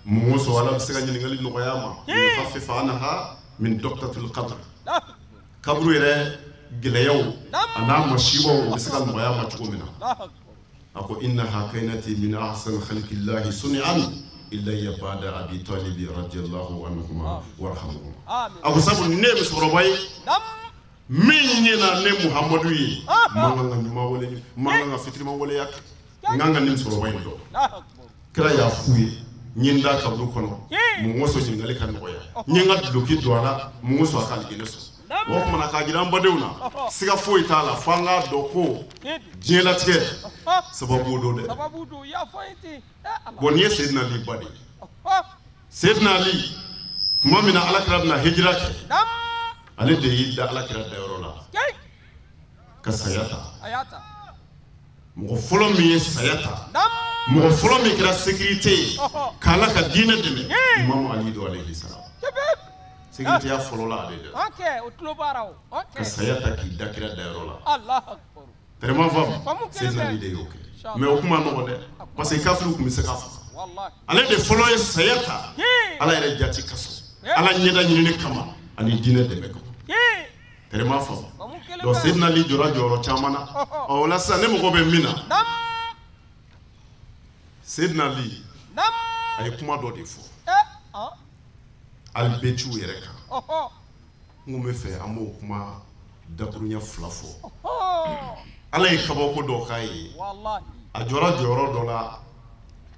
mun kosɔn Ala bɛ se ka ɲininkali nɔgɔya a ma? Yukhaffifu anha min daqatil qabr. Kaburu yɛrɛ gɛlɛyaw a n'a masibaw, o bɛ se ka nɔgɔya a ma cogo min na. A ko innaha kainati min ahsani khalqillahi sun'an ilayya ba'da Abi Talib radiyallahu anhuma warhamhuma. A ko sabu ne ye musokɔrɔba ye, Min ɲɛna ne Muhamadu ye man kan ka ɲuman wale man kan ka fitirima waleya kɛ n kan ka nin sɔrɔba in dɔn. Kira y'a f'u ye n ye n da kaburu kɔnɔ mun kosɔn ɲininkali ka nɔgɔya n ye n ka duloki don a la mun kosɔn a ka alijinɛ sɔrɔ. O kumana k'a jira an badenw na siga foyi t'a la fo an k'a dɔn ko diɲɛlatigɛ sababu don dɛ. Bon nin ye Seydina Ali ba de ye. Seydina Ali tuma min na Alakira bɛna hijira kɛ ale de y'i da Alakira dayɔrɔ la ka saya ta. Mɔgɔ fɔlɔ min ye saya ta, mɔgɔ fɔlɔ min kɛra sécurité ye k'Ala ka diinɛ dɛmɛ, Imamu Ali don alayhi salam. Sécurité ya fɔlɔ la ale de la. Ka saya ta k'i da kira dayɔrɔ la. Tɛrɛma faamu, Seydina Ali de y'o kɛ. Mais o kuma nɔgɔ dɛ, parce que kafiriw tun bɛ se k'a faga. Ale de fɔlɔ ye saya ta Ala yɛrɛ jati kaso, Ala ɲɛda ɲinini kama ani diinɛ dɛmɛ kama. Tɛrɛma faamu. Donc Seydina Ali jɔra jɔyɔrɔ caman na. Ɔ o la sisan ne mago bɛ min na, Seydina Ali a ye kuma dɔ de fɔ alibetiw yɛrɛ kan. N kun bɛ fɛ an b'o kuma dakuruɲɛ fila fɔ. Ala ye kabako dɔ k'a ye, a jɔra jɔyɔrɔ dɔ la,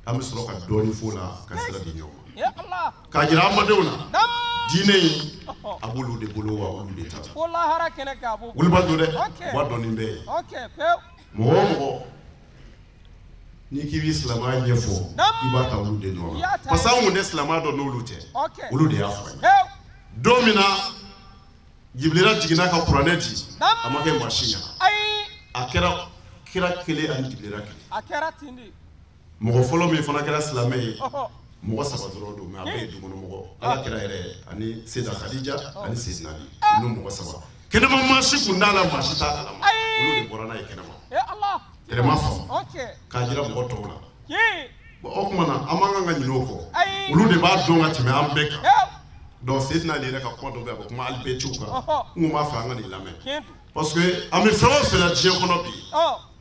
an bɛ sɔrɔ ka dɔɔnin f'o la ka sira di ɲɔgɔn ma. K'a jira an badenw na diinɛ in a b'olu de bolo wa olu de ta. Wulibali don dɛ, u b'a dɔn nin bɛɛ ye. Mɔgɔ o mɔgɔ n'i k'i bɛ silamɛya ɲɛfɔ i b'a ta olu de nɔ la, parce que anw kun tɛ silamɛya dɔn n'olu tɛ, olu de y'a fɔ an ye. Don min na Jibirila jiginna ka kuranɛ di, a ma kɛ maa si ɲɛna, a kɛra kira kelen ani Jibirila kelen. Mɔgɔ fɔlɔ min fana kɛra silamɛ ye, mɔgɔ saba dɔrɔn don, mais a bɛɛ ye dukɔnɔmɔgɔ. Ala kira yɛrɛ ani Seyida Khadija ani Seydina Ali, ninnu mɔgɔ saba. Kɛnɛma maa si kun t'a la, maa si t'a kalama, olu de bɔra n'a ye kɛnɛma. Tɛrɛma faamu k'a jira mɔgɔ tɔw la. Bon o tuma na an man kan ka ɲinɛ o kɔ, olu de b'a dɔn ka tɛmɛ an bɛɛ kan. Donc Seydina Ali yɛrɛ ka kuma dɔ bɛ yen, a bɛ kuma alibetiw kan, n kun b'a fɛ an ka nin lamɛn, parce que an bɛ fɛn o fɛn na diɲɛ kɔnɔ bi,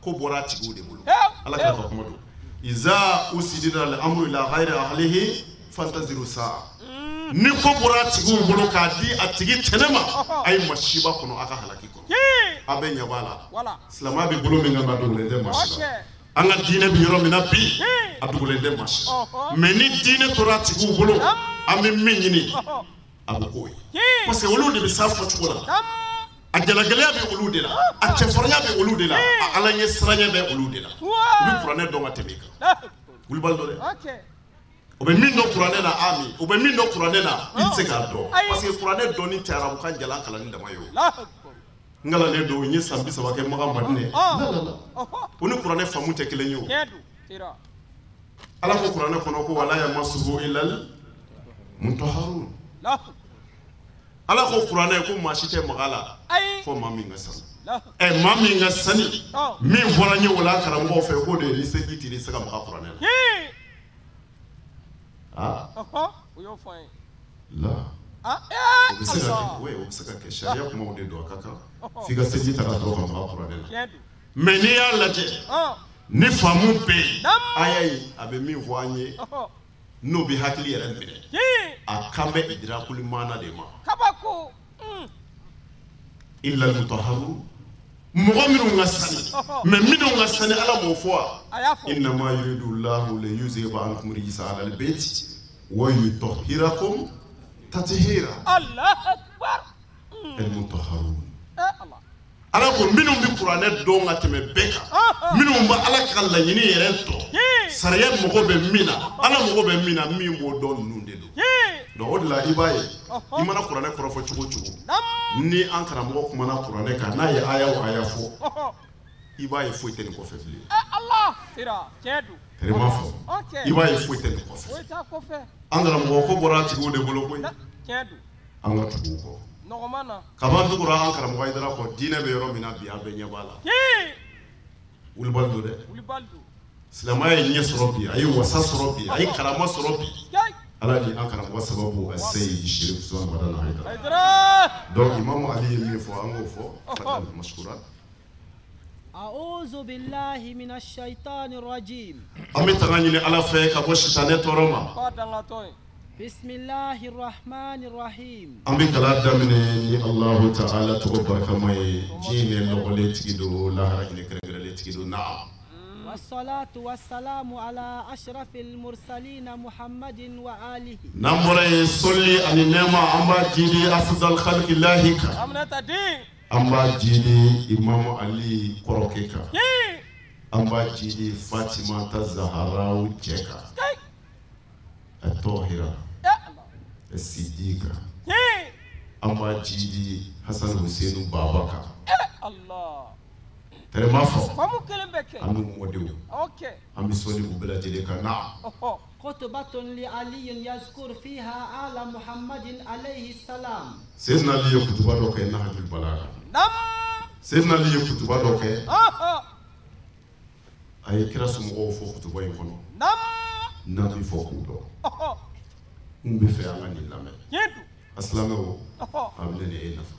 ko bɔra a tigiw de bolo. Ala kira ka kuma don. Iza usidira al-amru ila ghayri ahlihi fantaziru sa'a. Ni ko bɔra a tigiw bolo k'a di a tigi tɛnɛ ma, a ye masiba kɔnɔ, a ka halaki kɔnɔ. A bɛɛ ɲɛ b'a la. Silamɛya bɛ bolo min kan, a dogolen tɛ maa si la. An ka diinɛ bɛ yɔrɔ min na bi, a dogolen tɛ maa si la. Mais ni diinɛ tora a tigiw bolo, an bɛ min ɲini, a bɛ k'o ye. Parce que olu de bɛ s'a fɔcogo la. A jalagɛlɛya bɛ olu de la, a cɛfarinya bɛ olu de la, a ala ɲɛ siranɲɛ bɛ olu de la. U bɛ kuranɛ dɔn ka tɛmɛ i kan. Wulibali don dɛ. O bɛ min dɔn kuranɛ na, ami o bɛ min dɔn kuranɛ na, i tɛ se k'a dɔn. Parce que kuranɛ dɔnni tɛ arabukan jalan kalanni dama ye o. N kalannen don, n ye san 30 kɛ Makan Madinɛ. O ni kuranɛ faamu tɛ kelen ye o. Ala ko kuranɛ kɔnɔ ko wala yamassuhu illal mutahharun. Ala ko kuranɛ ko maa si tɛ maga la fo maa min ka sani. Ɛ maa min ka sani, min fɔra n ye o la karamɔgɔw fɛ k'o de ye ni seliji t'i la i tɛ se ka maga kuranɛ la. Ah. La. O bɛ se ka kɛ, oui, o bɛ se ka kɛ. Sariya kumaw de don, a ka kan f'i ka seliji ta ka sɔrɔ ka maga kuranɛ la. Mais n'i y'a lajɛ ni faamu bɛ yen, aya in a bɛ min fɔ an ye n'o bɛ hakili yɛrɛ minɛ, a kan bɛ idrakuli maana de ma. Illa al-mutahharun, mɔgɔ minnu ka sani, mais minnu ka sani Ala m'o fɔ wa? Innama yuridu Allahu li yuzhiba ankum rijsa ahlal bayti wa yutahhirakum tathira. Al-mutahharun. Ala ko minnu bɛ kuranɛ dɔn ka tɛmɛ bɛɛ kan, minnu bɛ Ala ka laɲini yɛrɛ dɔn, sariya mago bɛ min na, Ala mago bɛ min na, min b'o dɔn ninnu de don. Donc o de la i b'a ye, i mana kuranɛ kɔrɔfɔ cogo o cogo, ni an karamɔgɔ kumana kuranɛ kan, n'a ye aya o aya fɔ, i b'a ye foyi tɛ nin kɔfɛ bilen. Tɛrɛma fɔ, i b'a ye foyi tɛ nin kɔfɛ. An karamɔgɔ ko bɔra a tigiw de bolo koyi, an ka tugu u kɔ. Kaban tugura an karamɔgɔ Hayidara kɔ, diinɛ bɛ yɔrɔ min na bi, an bɛɛ ɲɛ b'a la. Wulibali don dɛ. Silamɛya ye ɲɛ sɔrɔ bi, a ye wasa sɔrɔ bi, a ye karama sɔrɔ bi. Ala ni an karamɔgɔ sababu a Seyidi Cherif Usman Madani Hayidara. Donc Imamu Ali ye min fɔ, an k'o fɔ. Fadal mashkura. A'udhu billahi minash shaitani rajim. An bɛ tanga ɲini Ala fɛ ka bɔ sitanɛ tɔɔrɔ ma. Bismillahir Rahmanir Rahim. An bɛ kalan daminɛ ni Alahu taala tɔgɔ barikama ye, diɲɛ hinɛ nɔgɔlen tigi don, lahara hinɛ kɛrɛnkɛrɛnlen tigi don. Naam. Wassalatu wassalamu ala ashrafil mursalin Muhammadin wa alihi. N'an bɔra yen, sɔli ani nɛɛma an b'a jidi afdal khalqillahi kan. An b'a jidi Imamu Ali kɔrɔkɛ kan. An b'a jidi Fatima ta Zaharaw cɛ kan. A tɔhira. Sidika. An b'a jidi Hasan Hussein baba kan. Tɛrɛma fɔ. An n'u mɔdenw. An bɛ sɔli u bɛɛ lajɛlen kan. Naam. Khutbatun li Ali yazkur fiha ala Muhammadin alayhi salam. Seydina Ali ye kutuba dɔ kɛ Nahjul Balagha. Seydina Ali ye kutuba dɔ kɛ. A ye kira somɔgɔw fɔ kutuba in kɔnɔ. N'an bɛ fɔ k'u dɔn. N bɛ fɛ an ka nin lamɛn. A silamɛw, a bɛ ne ni e nafa.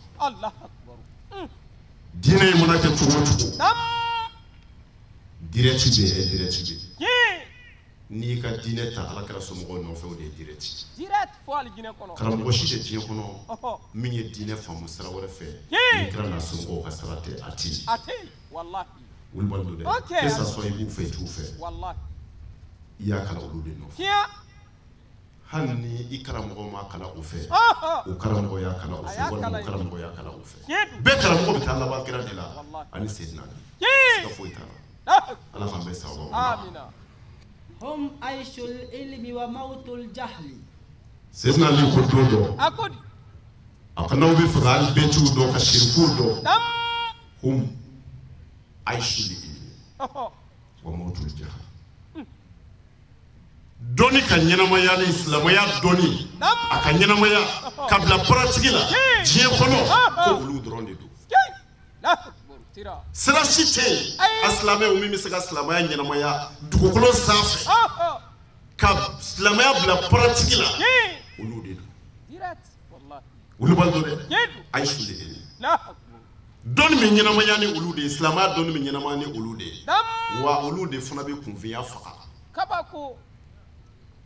Diinɛ in mana kɛ cogo o cogo, direct bɛ yen, indirect bɛ yen. N'i y'i ka diinɛ ta Ala kira somɔgɔw nɔfɛ, o de ye direct. Karamɔgɔ si tɛ diɲɛ kɔnɔ min ye diinɛ faamu sira wɛrɛ fɛ ni kira n'a somɔgɔw ka sira tɛ, a tɛ yen. Wulibali don dɛ. Que ça soit i b'u fɛ i t'u fɛ, i y'a kalan olu de nɔfɛ. Hali ni i karamɔgɔ ma kalan o fɛ, o karamɔgɔ y'a kalan o fɛ, walima o karamɔgɔ y'a kalan o fɛ. Bɛɛ karamɔgɔ bɛ taa laban kira de la ani Seydina Ali. Siga foyi t'a la. Ala k'an bɛɛ sababu ma. Hum aishul ilmi wa mautul jahli. Seydina Ali ko don dɔ, a ko n'aw bɛ fɛ ka Ali bɛtiw dɔn, ka sirifuw dɔn, hum aishul ilmi wa mautul jahli. Dɔnni ka ɲɛnamaya ni silamɛya dɔnni, a ka ɲɛnamaya ka bila paratigi la diɲɛ kɔnɔ, ko olu dɔrɔn de don. Sira si tɛ yen a silamɛw min bɛ se ka silamɛya ɲɛnamaya dugukolo sanfɛ ka silamɛya bila paratigi la, olu de don. Wulibali don dɛ. A ye su de ye. Dɔnni bɛ ɲɛnamaya ni olu de ye, silamɛya dɔnni bɛ ɲɛnamaya ni olu de ye, wa olu de fana bɛ kunfinya faga.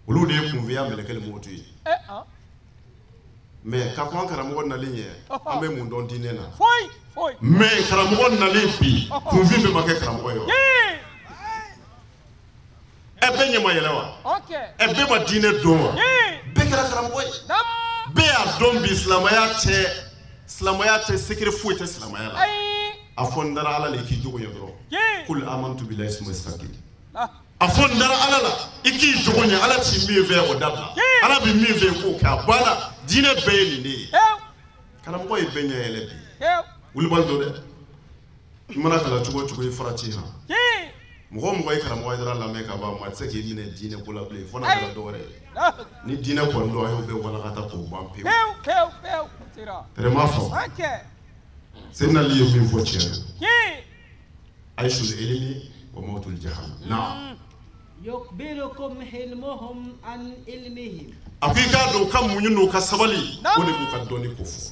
Olu de ye kunfinya mɛlɛkɛli mɔtu ye. Mais ka kɔn karamɔgɔ nalen ɲɛ, an bɛ mun dɔn diinɛ na? Mais karamɔgɔ nalen bi, kunfin bɛɛ ma kɛ karamɔgɔ ye wa? Ɛ bɛɛ ɲɛ ma yɛlɛ wa? Ɛ bɛɛ ma diinɛ dɔn wa? Bɛɛ kɛra karamɔgɔ ye. Bɛɛ y'a dɔn bi silamɛya tɛ secret foyi tɛ silamɛya la. A fɔ n dara Ala la i k'i jogo ɲɛ dɔrɔn. Kul amantu billahi summa istaqim. A fɔ n dara Ala la i k'i jogo ɲɛ, Ala ti min fɛ o dabila, Ala bɛ min fɛ k'o kɛ, a banna. Diinɛ bɛɛ ye nin de ye. Karamɔgɔ ye bɛɛ ɲɛ yɛlɛ bi. Wulibali don dɛ. I mana kalan cogo o cogo, i farati han. Mɔgɔ o mɔgɔ ye karamɔgɔ Hayidara lamɛn ka ban, maa tɛ se k'i minɛ diinɛ ko la bilen fo n'a kɛra dɔ wɛrɛ ye. Ni diinɛ kɔni don, a y'o bɛɛ walakata k'o ban pewu. Tɛrɛma fɔ. Seydina Ali ye min fɔ tiɲɛ don. Aishul ilmi wa mautul jahal. Naam. Yukbirukum hilmuhum an ilmihim. A ko i k'a dɔn u ka muɲu n'u ka sabali, o de b'u ka dɔnni ko fɔ.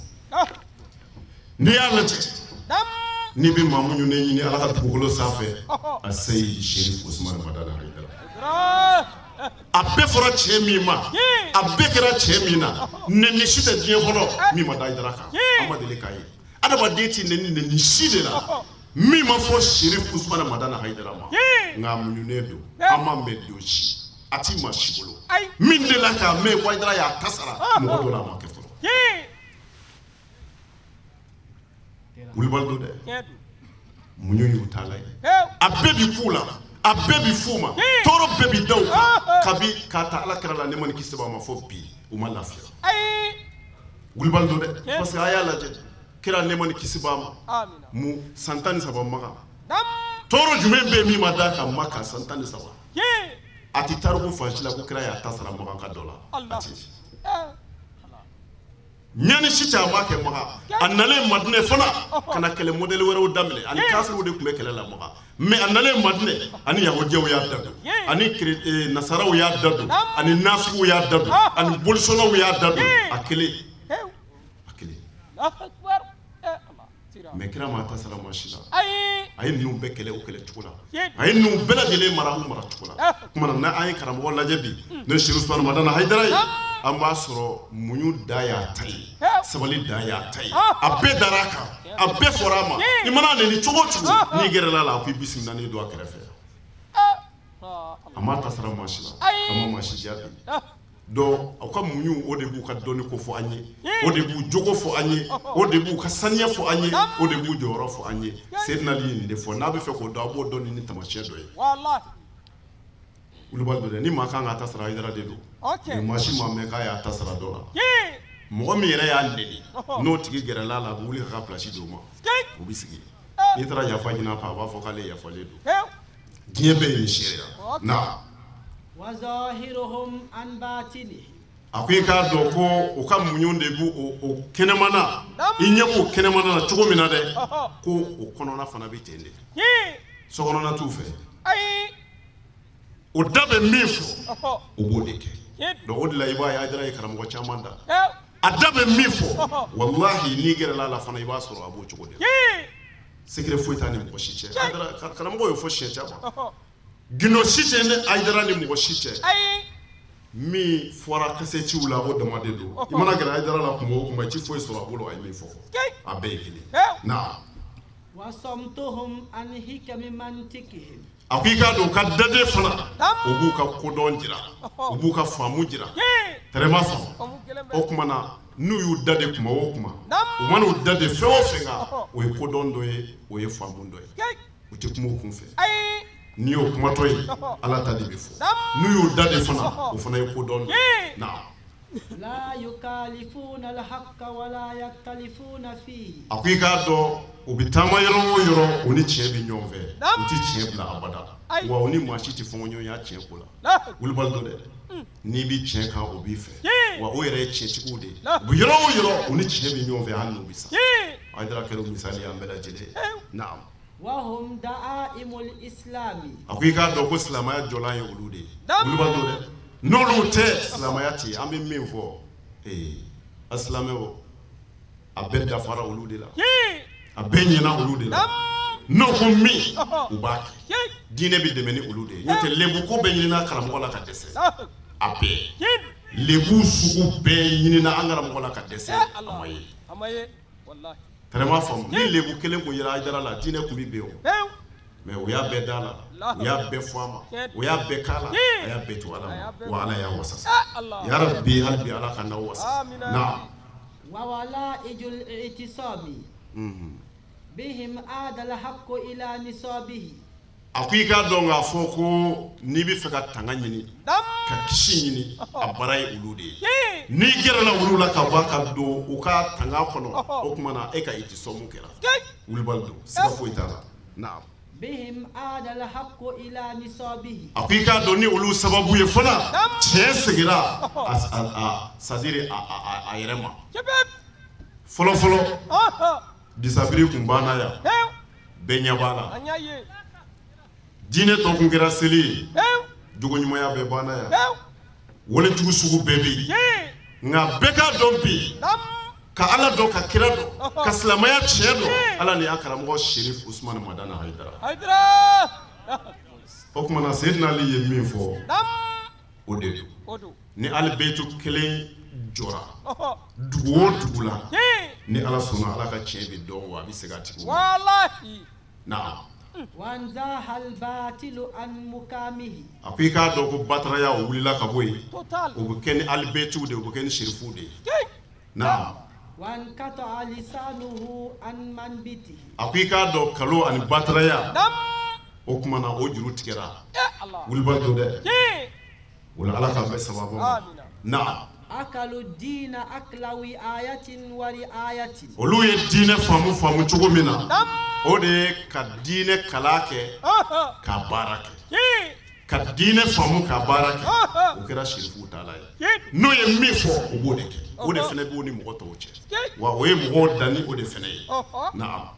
N'i y'a lajɛ, n'i bɛ maa muɲunen ɲini Ala ka dugukolo sanfɛ, a Seyidi Sherif Usman Madani Hayidara. A bɛɛ fɔra cɛ min ma, a bɛɛ kɛra cɛ min na, nɛni si tɛ diɲɛ kɔnɔ min ma da Hayidara kan. An ma deli k'a ye. Adamaden ti nɛni nɛni si de la min ma fɔ Sherif Usman Madani Hayidara ma. Nka a muɲunen don, an m'a mɛn don si, a ti maa si bolo. Min delila k'a mɛn ko Hayidara y'a ta sara mɔgɔ dɔ la, a ma kɛ fɔlɔ. Wulibali don dɛ. Muɲu y'u taala ye. A bɛɛ bi k'u la, a bɛɛ bi f'u ma, tɔɔrɔ bɛɛ bi da u kan. Kabi k'a ta Ala kira la, nɛɛma ni kisi b'a ma, fo bi u ma lafiya. Wulibali don dɛ. Parce que a y'a lajɛ, kira nɛɛma ni kisi b'a ma, mu san 13 Makan. Tɔɔrɔ jumɛn bɛ yen min ma d'a kan Maka san 13? A ti tariku fan si la ko kira y'a ta sara Makan ka dɔ la. A ti. Ɲani si tɛ a ma kɛ Makan. A nalen Madinɛ fana ka na kɛlɛ modèle wɛrɛw daminɛ. Ani kafiriw de tun bɛ kɛlɛ la Makan. Mais a nalen Madinɛ, ani yahudiyaw y'a da don, ani nasaraw y'a da don, ani nafigiw y'a da don, ani bolisɔnnaw y'a da don. A kelen. A kelen. Mais kira ma ta sara maa si la. A ye ninnu bɛɛ kɛlɛ o kɛlɛ cogo la. A ye ninnu bɛɛ lajɛlen mara u mara cogo la. Kuma na n'an ye karamɔgɔ lajɛ bi, n'o ye Sherif Usman Madani Hayidara ye. An b'a sɔrɔ muɲu da y'a ta ye, sabali da y'a ta ye, a bɛɛ dara a kan, a bɛɛ fɔra a ma. I mana neni cogo o cogo, n'i gɛrɛla la, a ko i bisimila don a kɛrɛfɛ. A m'a ta sara maa si la, a ma maa si jaabi. Donc aw ka muɲu, o de b'u ka dɔnni ko fɔ an ye, o de b'u jogo fɔ an ye, o de b'u ka saniya fɔ an ye, o de b'u jɔyɔrɔ fɔ an ye. Seydina Ali ye nin de fɔ. N'a bɛ fɛ k'o dɔn, a b'o dɔn ni taamasiyɛn dɔ ye. Wulibali don dɛ, ni maa kan k'a ta sara, Hayidara de don. Mais maa si ma mɛn k'a y'a ta sara dɔ la. Mɔgɔ min yɛrɛ y'a neni, n'o tigi gɛrɛla la, a bɛ wuli ka place d'o ma, o bɛ sigi. N'i taara yafa ɲini a fɛ, a b'a fɔ k'ale yafalen don. Diɲɛ bɛɛ ye nin seereya. Na a ko i k'a dɔn ko u ka muɲu de b'u o kɛnɛmana, i ɲɛ b'o kɛnɛmana na cogo min na dɛ, ko o kɔnɔna fana bɛ ten de. Sokɔnɔna t'u fɛ. O da bɛ min fɔ, o b'o de kɛ. Donc o de la i b'a ye Hayidara ye karamɔgɔ caman da. A da bɛ min fɔ, walahi n'i gɛrɛla a la fana, i b'a sɔrɔ a b'o cogo de la. Secret foyi t'a ni mɔgɔ si cɛ. Hayidara karamɔgɔ y'o fɔ siɲɛ caman. Gindo si tɛ ni Hayidara ni mɔgɔ si cɛ. Min fɔra kasɛtiw la, o dama de don. I mana gɛrɛ Hayidara la kuma o kuma, i ti foyi sɔrɔ a bolo a ye min fɔ. A bɛɛ ye kelen. Na. A ko i k'a dɔn u ka daden fana, u b'u ka kodɔn jira, u b'u ka faamu jira. Tɛrɛma faamu. O tuma na, n'u y'u da de kuma o kuma, u mana u da de fɛn o fɛn kan, o ye kodɔn dɔ ye, o ye faamu dɔ ye. U tɛ kuma o kun fɛ. N'i y'o kumatɔ ye, Ala ta de bɛ fɔ. N'u y'u da de fana, o fana ye kodɔn dɔ ye. Na. A ko i k'a dɔn u bɛ taama yɔrɔ o yɔrɔ, u ni tiɲɛ bɛ ɲɔgɔn fɛ, u tɛ tiɲɛ bila abada, wa u ni maa si tɛ fɔɲɔgɔnya tiɲɛ ko la. Wulibali don dɛ, n'i bɛ tiɲɛ kan, o b'i fɛ, wa o yɛrɛ ye tiɲɛtigiw de ye. U bɛ yɔrɔ o yɔrɔ, u ni tiɲɛ bɛ ɲɔgɔn fɛ hali n'u bɛ sa. Hayidara kɛra misali ye an bɛɛ lajɛlen ye. Naam. A ko i k'a dɔn ko silamɛya jɔlan ye olu de ye. Wulibali don dɛ, n'olu tɛ silamɛya tɛ yen. An bɛ min fɔ, a silamɛw, a bɛɛ dafara olu de la, a bɛɛ ɲɛna olu de la. N'o ko min, u b'a kɛ. Diinɛ bɛ dɛmɛ ni olu de ye. N'o tɛ lebu ko bɛɛ ɲinina karamɔgɔ la ka dɛsɛ. A bɛɛ lebu sugu bɛɛ ɲinina an karamɔgɔ la ka dɛsɛ, a ma ye. Tɛrɛma faamu. Ni lebu kelen kun yera Hayidara la, diinɛ kun bɛ ben o. Mais u y'a bɛɛ da la, u y'a bɛɛ fɔ a ma, u y'a bɛɛ k'a la, a y'a bɛɛ to Ala ma, wa Ala y'a wasa. Ya Rabbi, hali bi Ala ka n'aw wasa. Naam. A ko i k'a dɔn k'a fɔ ko n'i bɛ fɛ ka tanga ɲini, ka kisi ɲini, a baara ye olu de ye. N'i gɛrɛla olu la ka ban ka don u ka tanga kɔnɔ, o tuma na e ka itisɔmu kɛra. Wulibali don, siga foyi t'a la. Naam. A ko i k'a dɔn ni olu sababu ye fana, tiɲɛ seginna c'est-à-dire a yɛrɛ ma. Fɔlɔ fɔlɔ, disabiri kun banna yan, bɛɛ ɲɛ b'a la. Diinɛ tɔ kun kɛra seli ye, jogoɲumanya bɛɛ banna yan, walejugu sugu bɛɛ bɛ yen. Nka bɛɛ k'a dɔn bi, ka Ala dɔn, ka kira dɔn, ka silamɛya tiɲɛ dɔn, Ala ni y'a karamɔgɔ Serif Usumani Madani Hayidara. O tuma na Seydina Ali ye min fɔ, o de don. Ni Alibɛyitu kelen jɔra dugu o dugu la, ni Ala sɔnna, Ala ka tiɲɛ bɛ dɔn, wa a bɛ segin a tigiw ma. Naam. A ko i k'a dɔn ko bataraya o wulila ka bɔ yen. O bɛ kɛ ni Alibɛyitiw de ye, o bɛ kɛ ni Serifuw de ye. Naam. A ko i k'a dɔn kalo ani bataraya, o tuma na o juru tigɛra. Wulibali don dɛ. O la Ala k'an bɛɛ sababu ma. Naam. Olu ye diinɛ faamu cogo min na, o de ye ka diinɛ kalan kɛ, ka baara kɛ. Ka diinɛ faamu ka baara kɛ, o kɛra Serifuw taala ye. N'o ye min fɔ, u b'o de kɛ. O de fana b'u ni mɔgɔ tɔw cɛ. Wa o ye mɔgɔw dan ni o de fana ye. Naam.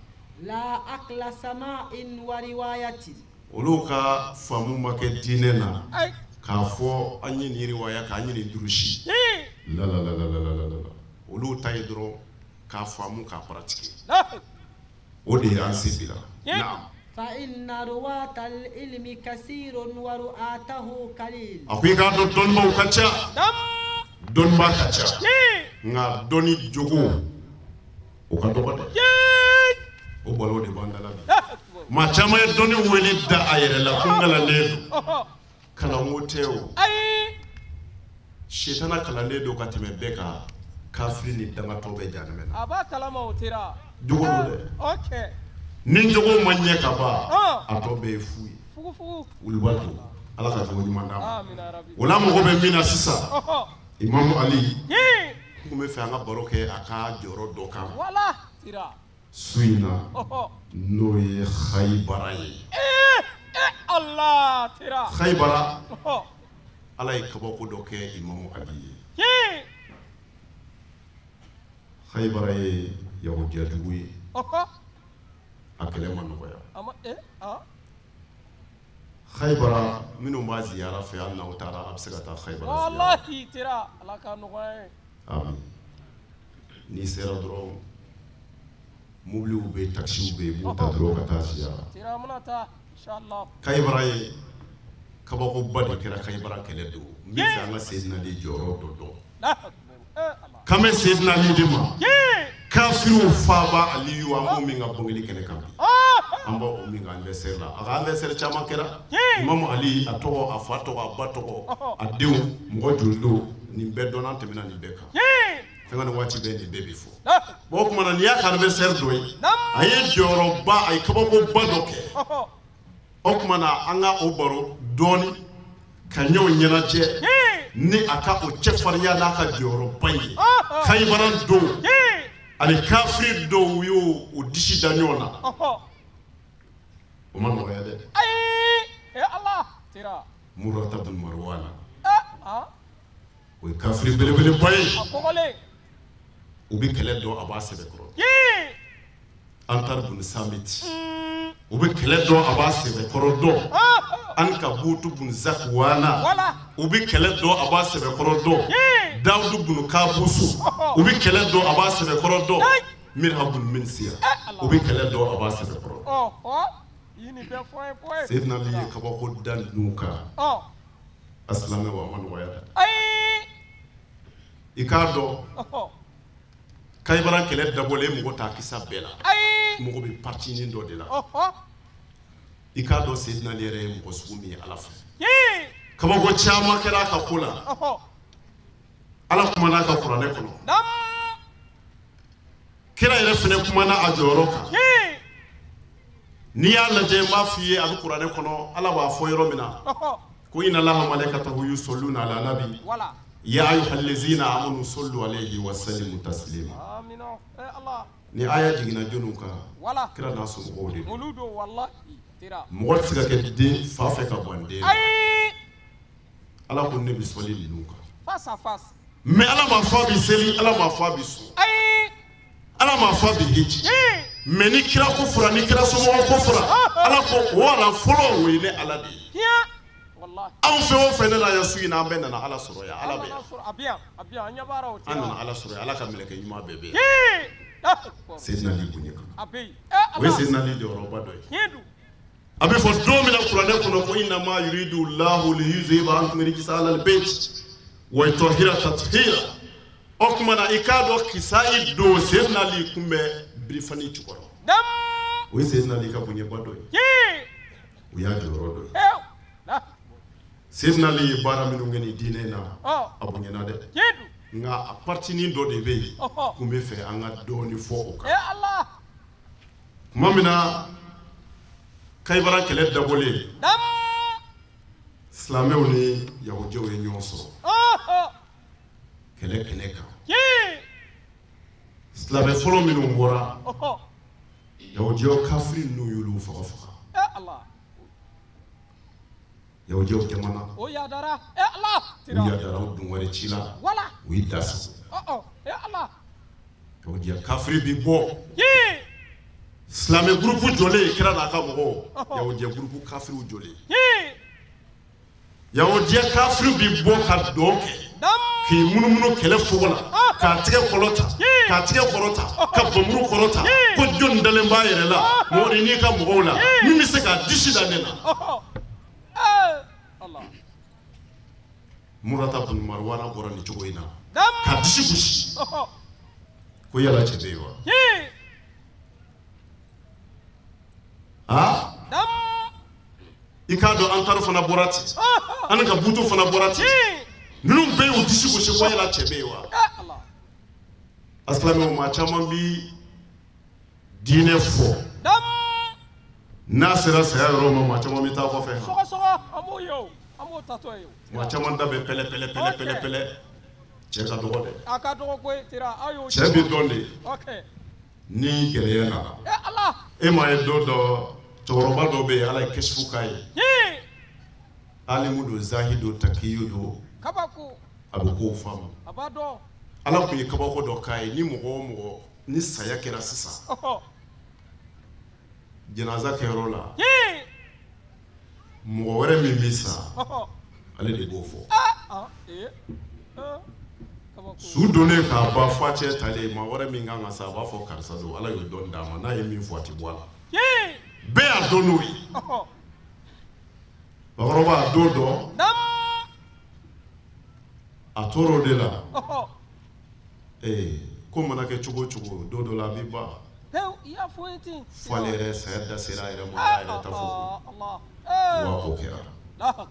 Olu ka faamu ma kɛ diinɛ na k'a fɔ an ye nin riwaya k'an ye nin durusi. La la la la la la la. Olu ta ye dɔrɔn k'a faamu k'a pratiquer. O de y'an se bi la. Naam. A ko i k'a dɔn dɔnnibaw ka ca, Dɔnnibaa ka ca, nka dɔnni jogo o ka dɔgɔ dɛ. O balo de b'an da la bi. Maa caman ye dɔnni wele da a yɛrɛ la ko n kalannen don. Kalanko tɛ o. Sitana kalannen don ka tɛmɛ bɛɛ kan. Kafiri ni dangatɔ bɛ jahanama na. A b'a kalama o tera. Jogo don dɛ. Ni jogo ma ɲɛ ka ban, a tɔ bɛɛ ye fu ye. Wulibali don. Ala ka jogo ɲuman d'an ma. O la mago bɛ min na sisan, Imamu Ali, n tun bɛ fɛ an ka baro kɛ a ka jɔyɔrɔ dɔ kan. Su in na, n'o ye Hayibara ye. Hayibara, Ala ye kabako dɔ kɛ Imamu Ali ye. Hayibara ye yahudiya dugu ye. A kɛlɛ ma nɔgɔya. Hayibara minnu b'a ziyara fɛ, hali n'aw taara, a bɛ se ka taa Hayibara ziyara. Walahi tera, Ala ka nɔgɔya ye. Amin. N'i sera dɔrɔn, mobiliw bɛ yen, taxisiw bɛ yen, i b'u ta dɔrɔn ka taa ziyara. Tera, an bɛna taa inshallah. Hayibara ye kabakoba de kɛra Hayibara kɛlɛ don. N bɛ fɛ an ka Seydina Ali jɔyɔrɔ dɔ dɔn. K'an bɛ Seydina Ali de ma. Kafiriw faaba Aliyu, an b'o min ka bangeli kɛnɛ kan bi. An b'o min ka anniversaire la. A ka anniversaire caman kɛra. Imamu Ali, a tɔgɔ, a fa tɔgɔ, a ba tɔgɔ, a denw, mɔgɔ joli don, nin bɛɛ dɔnna, an tɛmɛna nin bɛɛ kan. Fɛn ka nin waati bɛɛ nin bɛɛ bɛ fɔ. Bon, o tuma na nin y'a ka anniversaire dɔ ye. A ye jɔyɔrɔba, a ye kabakoba dɔ kɛ. O tuma na an ka o baro dɔɔni ka ɲɔgɔn ɲɛnajɛ ni a ka o cɛfarinya n'a ka jɔyɔrɔba ye. Hayibara don ani kafiri dɔw y'o o disi da ɲɔgɔn na. O ma nɔgɔya dɛ. Murata bin Marwana, o ye kafiri belebeleba ye. U bɛ kɛlɛ dɔn, a b'a sɛbɛkɔrɔ. Antar bin Samit, u bɛ kɛlɛ dɔn, a b'a sɛbɛkɔrɔ dɔn. Ankabutu bin Zakwana, u bɛ kɛlɛ dɔn, a b'a sɛbɛkɔrɔ dɔn. Dawudu bin Kabusu, u bɛ kɛlɛ dɔn, a b'a sɛbɛkɔrɔ dɔn. Mirha bin Minsiya, u bɛ kɛlɛ dɔn, a b'a sɛbɛkɔrɔ dɔn. Seydina Ali ye kabako da ninnu kan. A silamɛw, a ma nɔgɔya dɛ. I k'a dɔn, Kayibara kɛlɛ dabɔlen mɔgɔ t'a kisa bɛɛ la. Mɔgɔ bɛ partinin dɔ de la. I k'a dɔn Seydina Ali yɛrɛ ye mɔgɔ sugu min ye Ala fɛ. Kabako caman kɛra a ka ko la. Ala kumana a ka kuranɛ kɔnɔ. Kira yɛrɛ fana kumana a jɔyɔrɔ kan. N'i y'a lajɛ, n b'a f'i ye, a bɛ kuranɛ kɔnɔ, Ala b'a fɔ yɔrɔ min na ko inna Allaha malaikatahu yusalluna ala nabi ya ayyuhallazina amanu sallu alayhi wa sallimu taslima. Ni aya jiginna jɔnniw kan? Kira n'a somɔgɔw de don. Mɔgɔ tɛ se ka kɛ den fa fɛ ka bɔ den na. Ala ko ne bɛ sɔli ninnu kan. Mais Ala m'a fɔ a bɛ seli, Ala m'a fɔ a bɛ sun, Ala m'a fɔ a bɛ hiji. Mais ni kira ko fɔra, ni kira somɔgɔw ko fɔra, Ala ko o ala fɔlɔ o ye ne Ala de ye. Anw fɛn o fɛn ne na yan su in na, an bɛɛ nana Ala sɔrɔ yan. Ala bɛ yan. An nana Ala sɔrɔ yan. Ala ka mɛlɛkɛ ɲuman bɛɛ bɛ yan. Seydina Ali bonya kan, o ye Seydina Ali jɔyɔrɔba dɔ ye. A bɛ fɔ don min na kuranɛ kɔnɔ ko innama yuridu lahu liyuzhiba ankum rijsa ahlal bayt wa yutahhira tathira. O tuma na i k'a dɔn kisa i don Seydina Ali kun bɛ birifani jukɔrɔ. O ye Seydina Ali ka bonyaba dɔ ye. O y'a jɔyɔrɔ dɔ ye. Seydina Ali ye baara minnu kɛ nin diinɛ in na, a bonyana dɛ. Nka a partinin dɔ de bɛ yen, kun bɛ fɛ an ka dɔɔnin fɔ o kan. Tuma min na Kayibara kɛlɛ dabɔlen, silamɛw ni yahudiyaw ye ɲɔgɔn sɔrɔ kɛlɛ kɛnɛ kan. Silamɛ fɔlɔ minnu bɔra, yahudiyaw kafiri ninnu y'olu faga faga. Yahudiyaw jamana u yadara, u dun wɛrɛ ci la, u y'i da sago. Yahudiya kafiri bi bɔ. Silamɛ gurupu jɔlen, kira n'a ka mɔgɔw, yahudiya gurupu kafiriw jɔlen. Yahudiya kafiri bi bɔ ka dɔn kɛ, k'i munumunu kɛlɛ fogo la, k'a tigɛ kɔrɔta, k'a tigɛ kɔrɔta, ka bamuru kɔrɔta, ko jɔn dalen b'a yɛrɛ la, mɔgɔ n'i ka mɔgɔw la, min bɛ se k'a disi da ne la. Murata bin Marwana bɔra nin cogo in na. Ka disi gosi ko yala cɛ bɛ yen wa? Aa i k'a dɔn an taara fana bɔra ten, an ka buto fana bɔra ten, ninnu bɛɛ y'u disi gosi ko yala cɛ bɛ yen wa? Asilamɛw, maa caman bi diinɛ fɔ, n'a sera saya yɔrɔ ma, maa caman bɛ taa kɔfɛ. Maa caman da bɛ pɛlɛ pɛlɛ pɛlɛ pɛlɛ pɛlɛ. Cɛ ka dɔgɔ dɛ, cɛ bɛ dɔn de ni gɛlɛya nana. E m'a ye don dɔ cɛkɔrɔba dɔ bɛ yen, Ala ye kɛsifu k'a ye, alimu don, zahi don, takiyu don, a bɛ kow faamu. Ala tun ye kabako dɔ k'a ye, ni mɔgɔ o mɔgɔ ni saya kɛra sisan janaza kɛyɔrɔ la, mɔgɔ wɛrɛ min bɛ sa, ale de b'o fɔ. Su donnen k'a ban, fa cɛ talen, maa wɛrɛ min kan ka sa, a b'a fɔ karisa don. Ala y'o dɔn d'a ma, n'a ye min fɔ a tɛ bɔ a la, bɛɛ y'a dɔn n'o ye. Bakɔrɔba don dɔ a tor'o de la, ko mana kɛ cogo o cogo, don dɔ la a bɛ ban fo ale yɛrɛ saya da sera a yɛrɛ ma, a yɛrɛ ta fɔ. Wa o kɛra,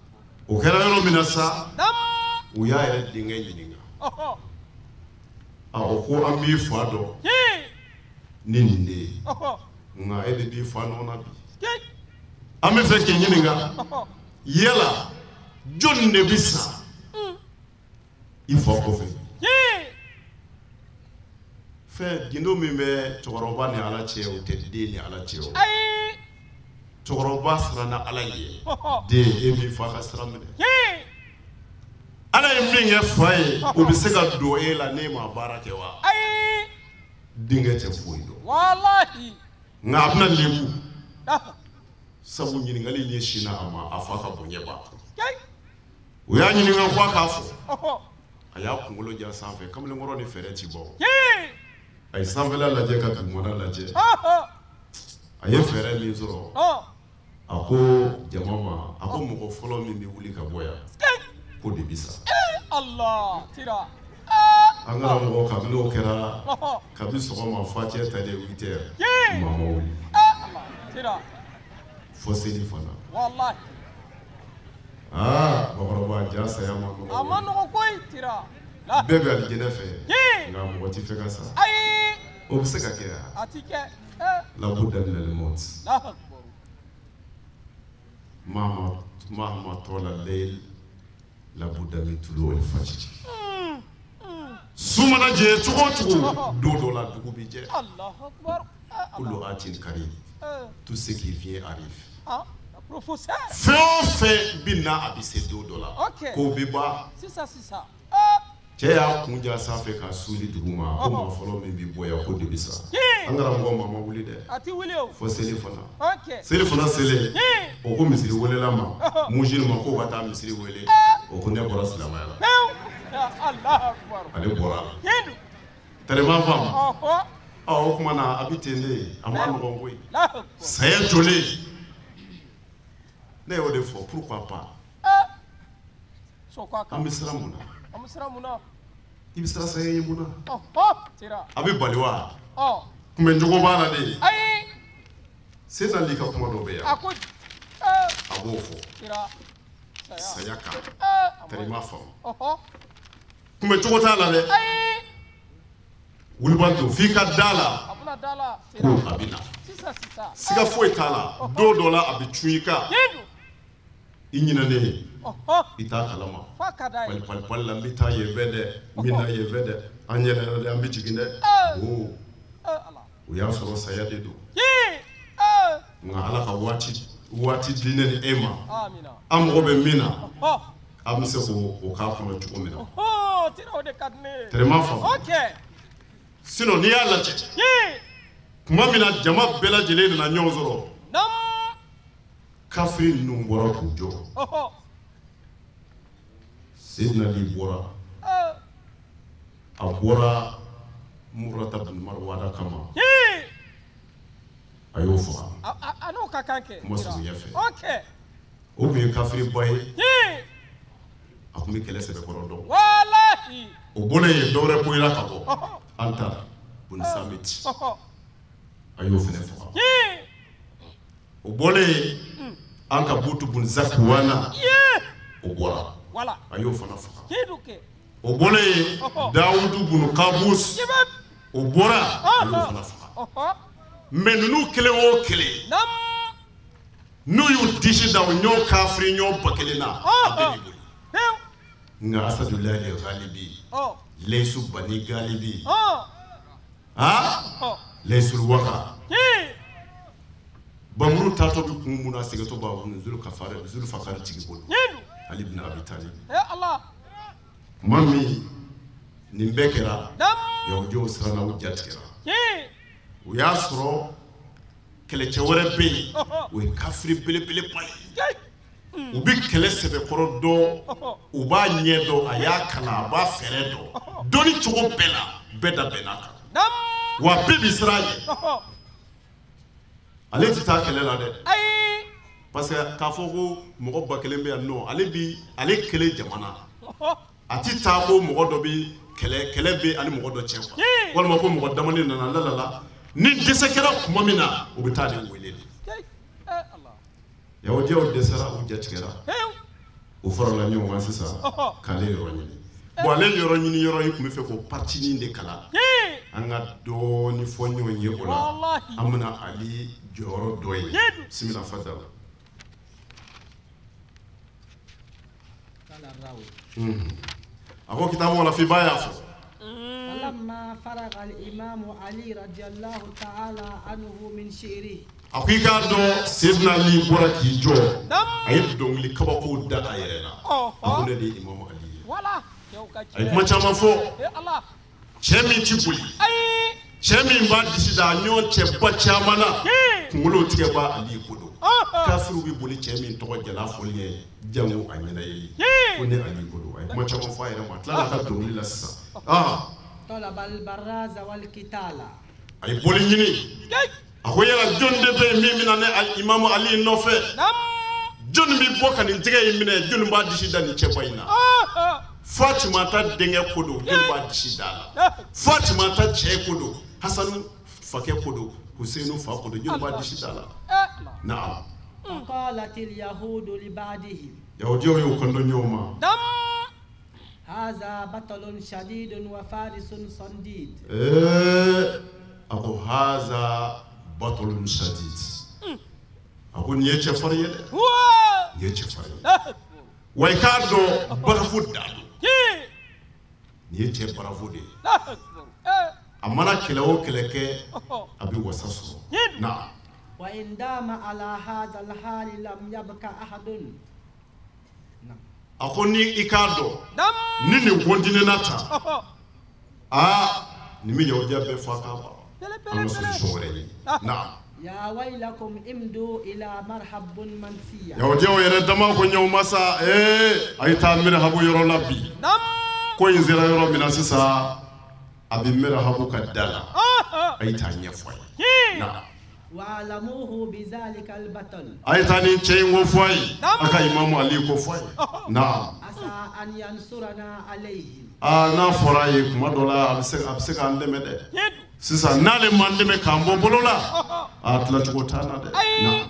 o kɛra yɔrɔ min na sa, u y'a yɛrɛ denkɛ ɲininka. A ko ko an b'i fa dɔn ni nin de ye, nka e de b'i fa nɔ na bi. An bɛ fɛ k'i ɲininka, yala jɔnni de bɛ sa i fa kɔfɛ? Fɛn gindo min bɛ cɛkɔrɔba ni Ala cɛ, o tɛ den ni Ala cɛ o. Cɛkɔrɔba siranna Ala ɲɛ, den e m'i fa ka sira minɛ. Ala ye min kɛ fa ye, o bɛ se ka don e la n'e ma baara kɛ wa? Denkɛ tɛ foyi dɔn. Nka a bɛna lebu, sabu ɲininkali ɲɛsinna a ma, a fa ka bonya b'a kan. O y'a ɲininka ko a k'a fɔ, a y'a kunkolo ja sanfɛ, kamalenkɔrɔ ni fɛɛrɛ ti bɔ. A ye sanfɛla lajɛ ka dugumana lajɛ, a ye fɛɛrɛ min sɔrɔ, a ko jama ma, a ko mɔgɔ fɔlɔ min bɛ wuli ka bɔ yan, ko de bi sa. An karamɔgɔ, kabini o kɛra, kabi sɔgɔma facɛ ta de 8 heures, maa ma wuli fo seli fana. Aa bakɔrɔba, ja saya ma nɔgɔ koyi. Bɛɛ bɛ alijinɛ fɛ, nka mɔgɔ tɛ fɛ ka sa. O bɛ se ka kɛ wa? Labuda minal mawt mahma tɔla layl labuda min tulu'il fajr. Su mana jɛ cogo o cogo, don dɔ la dugu bɛ jɛ. Kullu atin qarib, tout ce qui vient arrive. Fɛn o fɛn bɛ na, a bɛ se don dɔ la, ko bɛ ban. Cɛ y'a kun ja sanfɛ ka suli dugu ma, ko maa fɔlɔ min bɛ bɔ yan, ko de bɛ sa. An karamɔgɔ, maa ma wuli dɛ, fo seli fana. Seli fana selen, o ko misiri welela ma, mujiri ma, k'o ka taa misiri wele, o ko ne bɔra silamɛya la. Ale bɔra a la. Tɛrɛma faamu. Ɔ o tuma na a bɛ ten de, a ma nɔgɔn koyi. Saya jɔlen, ne y'o de fɔ, pourquoi pas? An bɛ siran mun na? I bɛ siran saya ɲɛ mun na? A bɛ bali wa? Kunbɛncogo b'a la de. Seydina Ali ka kuma dɔ bɛ yan, a b'o fɔ saya kan. Tɛrɛma faamu. Kunbɛncogo t'a la dɛ. Wulibali don f'i ka da la ko a bɛ na. Siga foyi t'a la, don dɔ la a bɛ cun i kan. I ɲinɛnen, i t'a kalama. Pali pali pali la, n bɛ taa yen fɛ dɛ, n bɛ na yen fɛ dɛ, an yɛlɛnna dɛ, an bɛ jigin dɛ. O o y'a sɔrɔ saya de don. Nka Ala ka waati di ne ni e ma, an mago bɛ min na, an bɛ se k'o k'a kɔnɔ cogo min na. Tɛrɛma faamu. Sinon n'i y'a lajɛ, tuma min na jama bɛɛ lajɛlen nana ɲɔgɔn sɔrɔ, kafiri ninnu bɔra k'u jɔ. Seydina Ali bɔra, a bɔra Murata bin Marwada kama, a y'o faga. Kuma surunya fɛ, o tun ye kafiriba ye, a tun bɛ kɛlɛ sɛbɛkɔrɔ dɔn. O bɔlen yen, dɔwɛrɛ boyira ka bɔ Antara bun Samit, a y'o fana faga. O bɔlen yen, an ka Butu bun Zakuwana, o bɔra, a y'o fana faga. O bɔlen yen, Dawudu bun Kabus, o bɔra, a y'o fana faga. Mais ninnu kelen o kelen, n'u y'u disi da o ɲɔgɔn kafiri ɲɔgɔn ba kelen na, a bɛɛ b'i boli. Nka Asadulayi Galibi, Leyisu Bani Galibi, aa Leyisu Waka, bamuru taatɔ bɛ kun mun na, seginto b'a bolo, Zulu kafari, Zulu fakari tigi bolo, Ali bin Abi Talib. Tuma min nin bɛɛ kɛra, yahudiyaw siranna, u ja tigɛra. O y'a sɔrɔ kɛlɛcɛ wɛrɛ bɛ yen, o ye kafiri belebeleba ye. U bɛ kɛlɛ sɛbɛkɔrɔ dɔn, u b'a ɲɛ dɔn, a y'a kalan, a b'a fɛɛrɛ dɔn, dɔnni cogo bɛɛ la, bɛɛ da bɛnn'a kan, wa bɛɛ bi siran a ɲɛ. Ale tɛ taa kɛlɛ la dɛ, parce que k'a fɔ ko mɔgɔ 1000 bɛ yan nɔ, ale bi ale kelen jamana, a ti taa ko mɔgɔ dɔ bi kɛlɛ, kɛlɛ bɛ ani mɔgɔ dɔ cɛ quoi, walima ko mɔgɔ damani nana la la la, ni dɛsɛ kɛra tuma min na, u bɛ taa ale wele de. Yahudiyaw dɛsɛra, u jatigɛra, u farala ɲɔgɔn kan sisan k'ale yɔrɔ ɲini. Bon, ale yɔrɔ ɲini yɔrɔ in tun bɛ fɛ k'o partinin de kalan, an ka dɔɔni fɔ ɲɔgɔn ye o la, an bɛna Ali jɔyɔrɔ dɔ ye. Bisimila, fadala. A ko kitabu la f'i ba y'a fɔ. A ko i k'a dɔn, Seydina Ali bɔra k'i jɔ, a ye dɔnkili kabakow da a yɛrɛ la. A ko ne de ye Imamu Ali ye. A ye kuma caman fɔ. Cɛ min ti boli, cɛ min b'a disi da a ɲɔgɔn cɛba caman na, kunkolo tigɛ b'a Ali ko don. Kafiriw bɛ boli cɛ min tɔgɔ jala fɔli ye, jango a ɲɛna yeli, ko ne Ali ko don. A ye kuma caman fɔ a yɛrɛ ma, a tilala a ka dɔnkili la sisan. A ye boli ɲini. A ko yala jɔn de bɛ yen min bɛna ne Imamu Ali nɔfɛ? Jɔnni bɛ bɔ ka nin tɛgɛ in minɛ? Jɔnni b'a disi da nin cɛba in na? Fatimata denkɛ ko don, jɔnni b'a disi da a la? Fatimata cɛ ko don, Hasanu fakɛ ko don, Husseinu fa ko don, jɔnni b'a disi da a la? Naam. Yahudiyaw y'u kanto ɲɔgɔn ma. A ko haza batolun shadid. A ko nin ye cɛfarin ye dɛ, nin ye cɛfarin ye. Wa i k'a dɔn barafu da don, nin ye cɛ barafu de ye. A mana kɛlɛ o kɛlɛ kɛ, a bɛ wasa sɔrɔ. Naam. A ko ni i k'a dɔn ni nin continuer tan, aa nin bɛ yahudiya bɛɛ fa k'a ban. An ka solution wɛrɛ ɲini. Naam. Yahudiyaw yɛrɛ dama ko ɲɔgɔn ma sa, a ye taa Mirahabu yɔrɔ la bi. Ko in sera yɔrɔ min na sisan, a bɛ Mirahabu ka da la, a ye taa ɲɛfɔ a ye. Naam. A ye taa nin cɛ in ko fɔ a ye, a ka Imamu Ali ko fɔ a ye. Naam. Aa n'a fɔra a ye kuma dɔ la, a bɛ se k'an dɛmɛ dɛ. Sisan n'ale m'an dɛmɛ k'an bɔ bolo la, a tilacogo t'an na dɛ. Naam.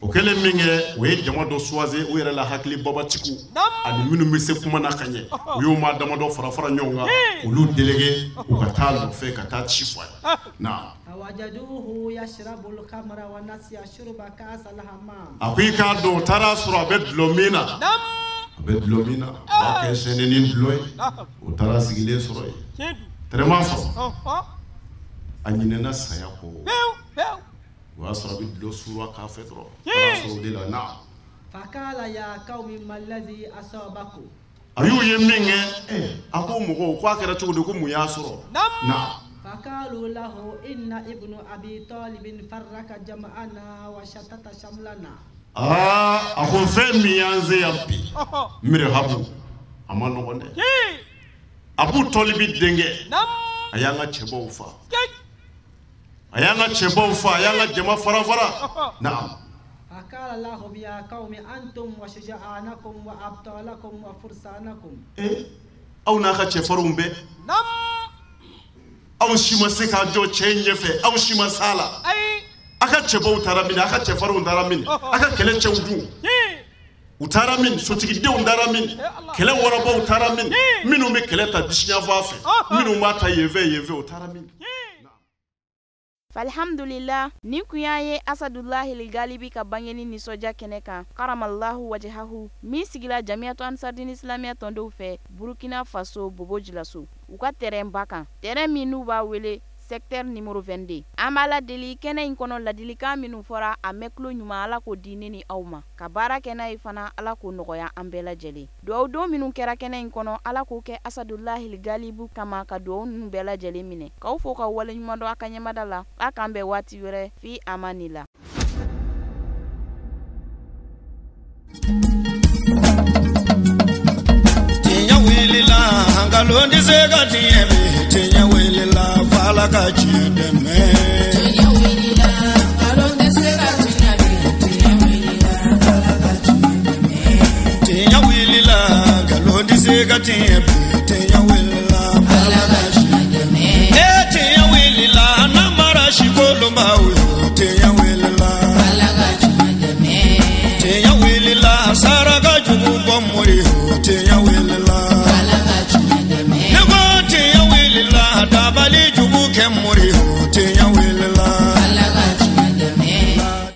O kɛlen min kɛ, o ye jama dɔ choisir u yɛrɛ la, hakili babatigiw ani minnu bɛ se kuma na ka ɲɛ, u y'o maa damadɔ fara fara ɲɔgɔn kan, olu délégué u ka taa nɔfɛ ka taa ci fɔ a ye. Naam. A ko i k'a dɔn, o taara sɔrɔ a bɛ dulɔ min na, a bɛ dulɔ min na, a b'a kɛ sɛnɛ ni dulɔ ye, o taara sigilen sɔrɔ yen. Tɛrɛma sɔrɔ, a ɲinɛna saya kɔ. O y'a sɔrɔ a bɛ dulɔ surunya k'a fɛ dɔrɔn, a taara sɔrɔ o de la. Naam. A y'u ye min kɛ, a ko mɔgɔw k'a kɛra cogo di, ko mun y'a sɔrɔ? Naam. Aa a ko fɛn min y'an se yan bi, Mirahabu, a ma nɔgɔn dɛ. Abu Tɔlibi denkɛ, a y'an ka cɛbaw fa, a y'an ka cɛbaw fa, a y'an ka jama fara fara. Naam. فقال لهم يا قوم أنتم وشجعانكم وأبطالكم وفرسانكم. Aw n'a ka cɛfarinw bɛɛ. Aw si ma se k'a jɔ cɛ in ɲɛfɛ, aw si ma s'a la. A ka cɛbaw taara min, a ka cɛfarinw taara min, a ka kɛlɛcɛw dun u taara min, sotigidenw taara min, kɛlɛ warabaw taara min, minnu bɛ kɛlɛ ta disiɲɛfan fɛ, minnu b'a ta yen fɛ yen fɛ, u taara min. Alhamdulillah, nin kun y'a ye Asadulahi Galibi ka bangeni nisɔndiya kɛnɛ kan, karamallahu wajahahu, min sigila Jamiyatu Ansardini Silamɛya tɔndenw fɛ Burukina Faso Bobo Julaso, u ka terrain ba kan, terrain min n'u b'a wele secteur numéro 22. An b'a la deli kɛnɛ in kɔnɔ, ladilikan minnu fɔra a mɛn tulo ɲuman, Ala k'o di ne ni aw ma, ka baara kɛ n'a ye fana, Ala k'o nɔgɔya an bɛɛ lajɛlen. Duwawu don minnu kɛra kɛnɛ in kɔnɔ, Ala k'o kɛ Asadulahi Galibu kama, ka duwawu ninnu bɛɛ lajɛlen minɛ. K'aw fo k'aw waleɲuman dɔn a ka ɲɛmada la. A k'an bɛn waati wɛrɛ, fi amani la. Tiɲɛ wulila, nkalon tɛ se ka tiɲɛ bi. Tiɲɛ wulila, f'Ala ka tiɲɛ dɛmɛ. Tiɲɛ wulila, nkalon tɛ se ka tiɲɛ bi. Tiɲɛ wulila, f'Ala ka tiɲɛ dɛmɛ. Tiɲɛ wulila, nkalon tɛ se ka tiɲɛ bi. Tiɲɛ wulila, f'Ala ka tiɲɛ dɛmɛ. Ee tiɲɛ wulila, namara si kolonbaw yo. Tiɲɛ wulila, f'Ala ka tiɲɛ dɛmɛ. Tiɲɛ wulila, saraka jugu bɔ mori yo.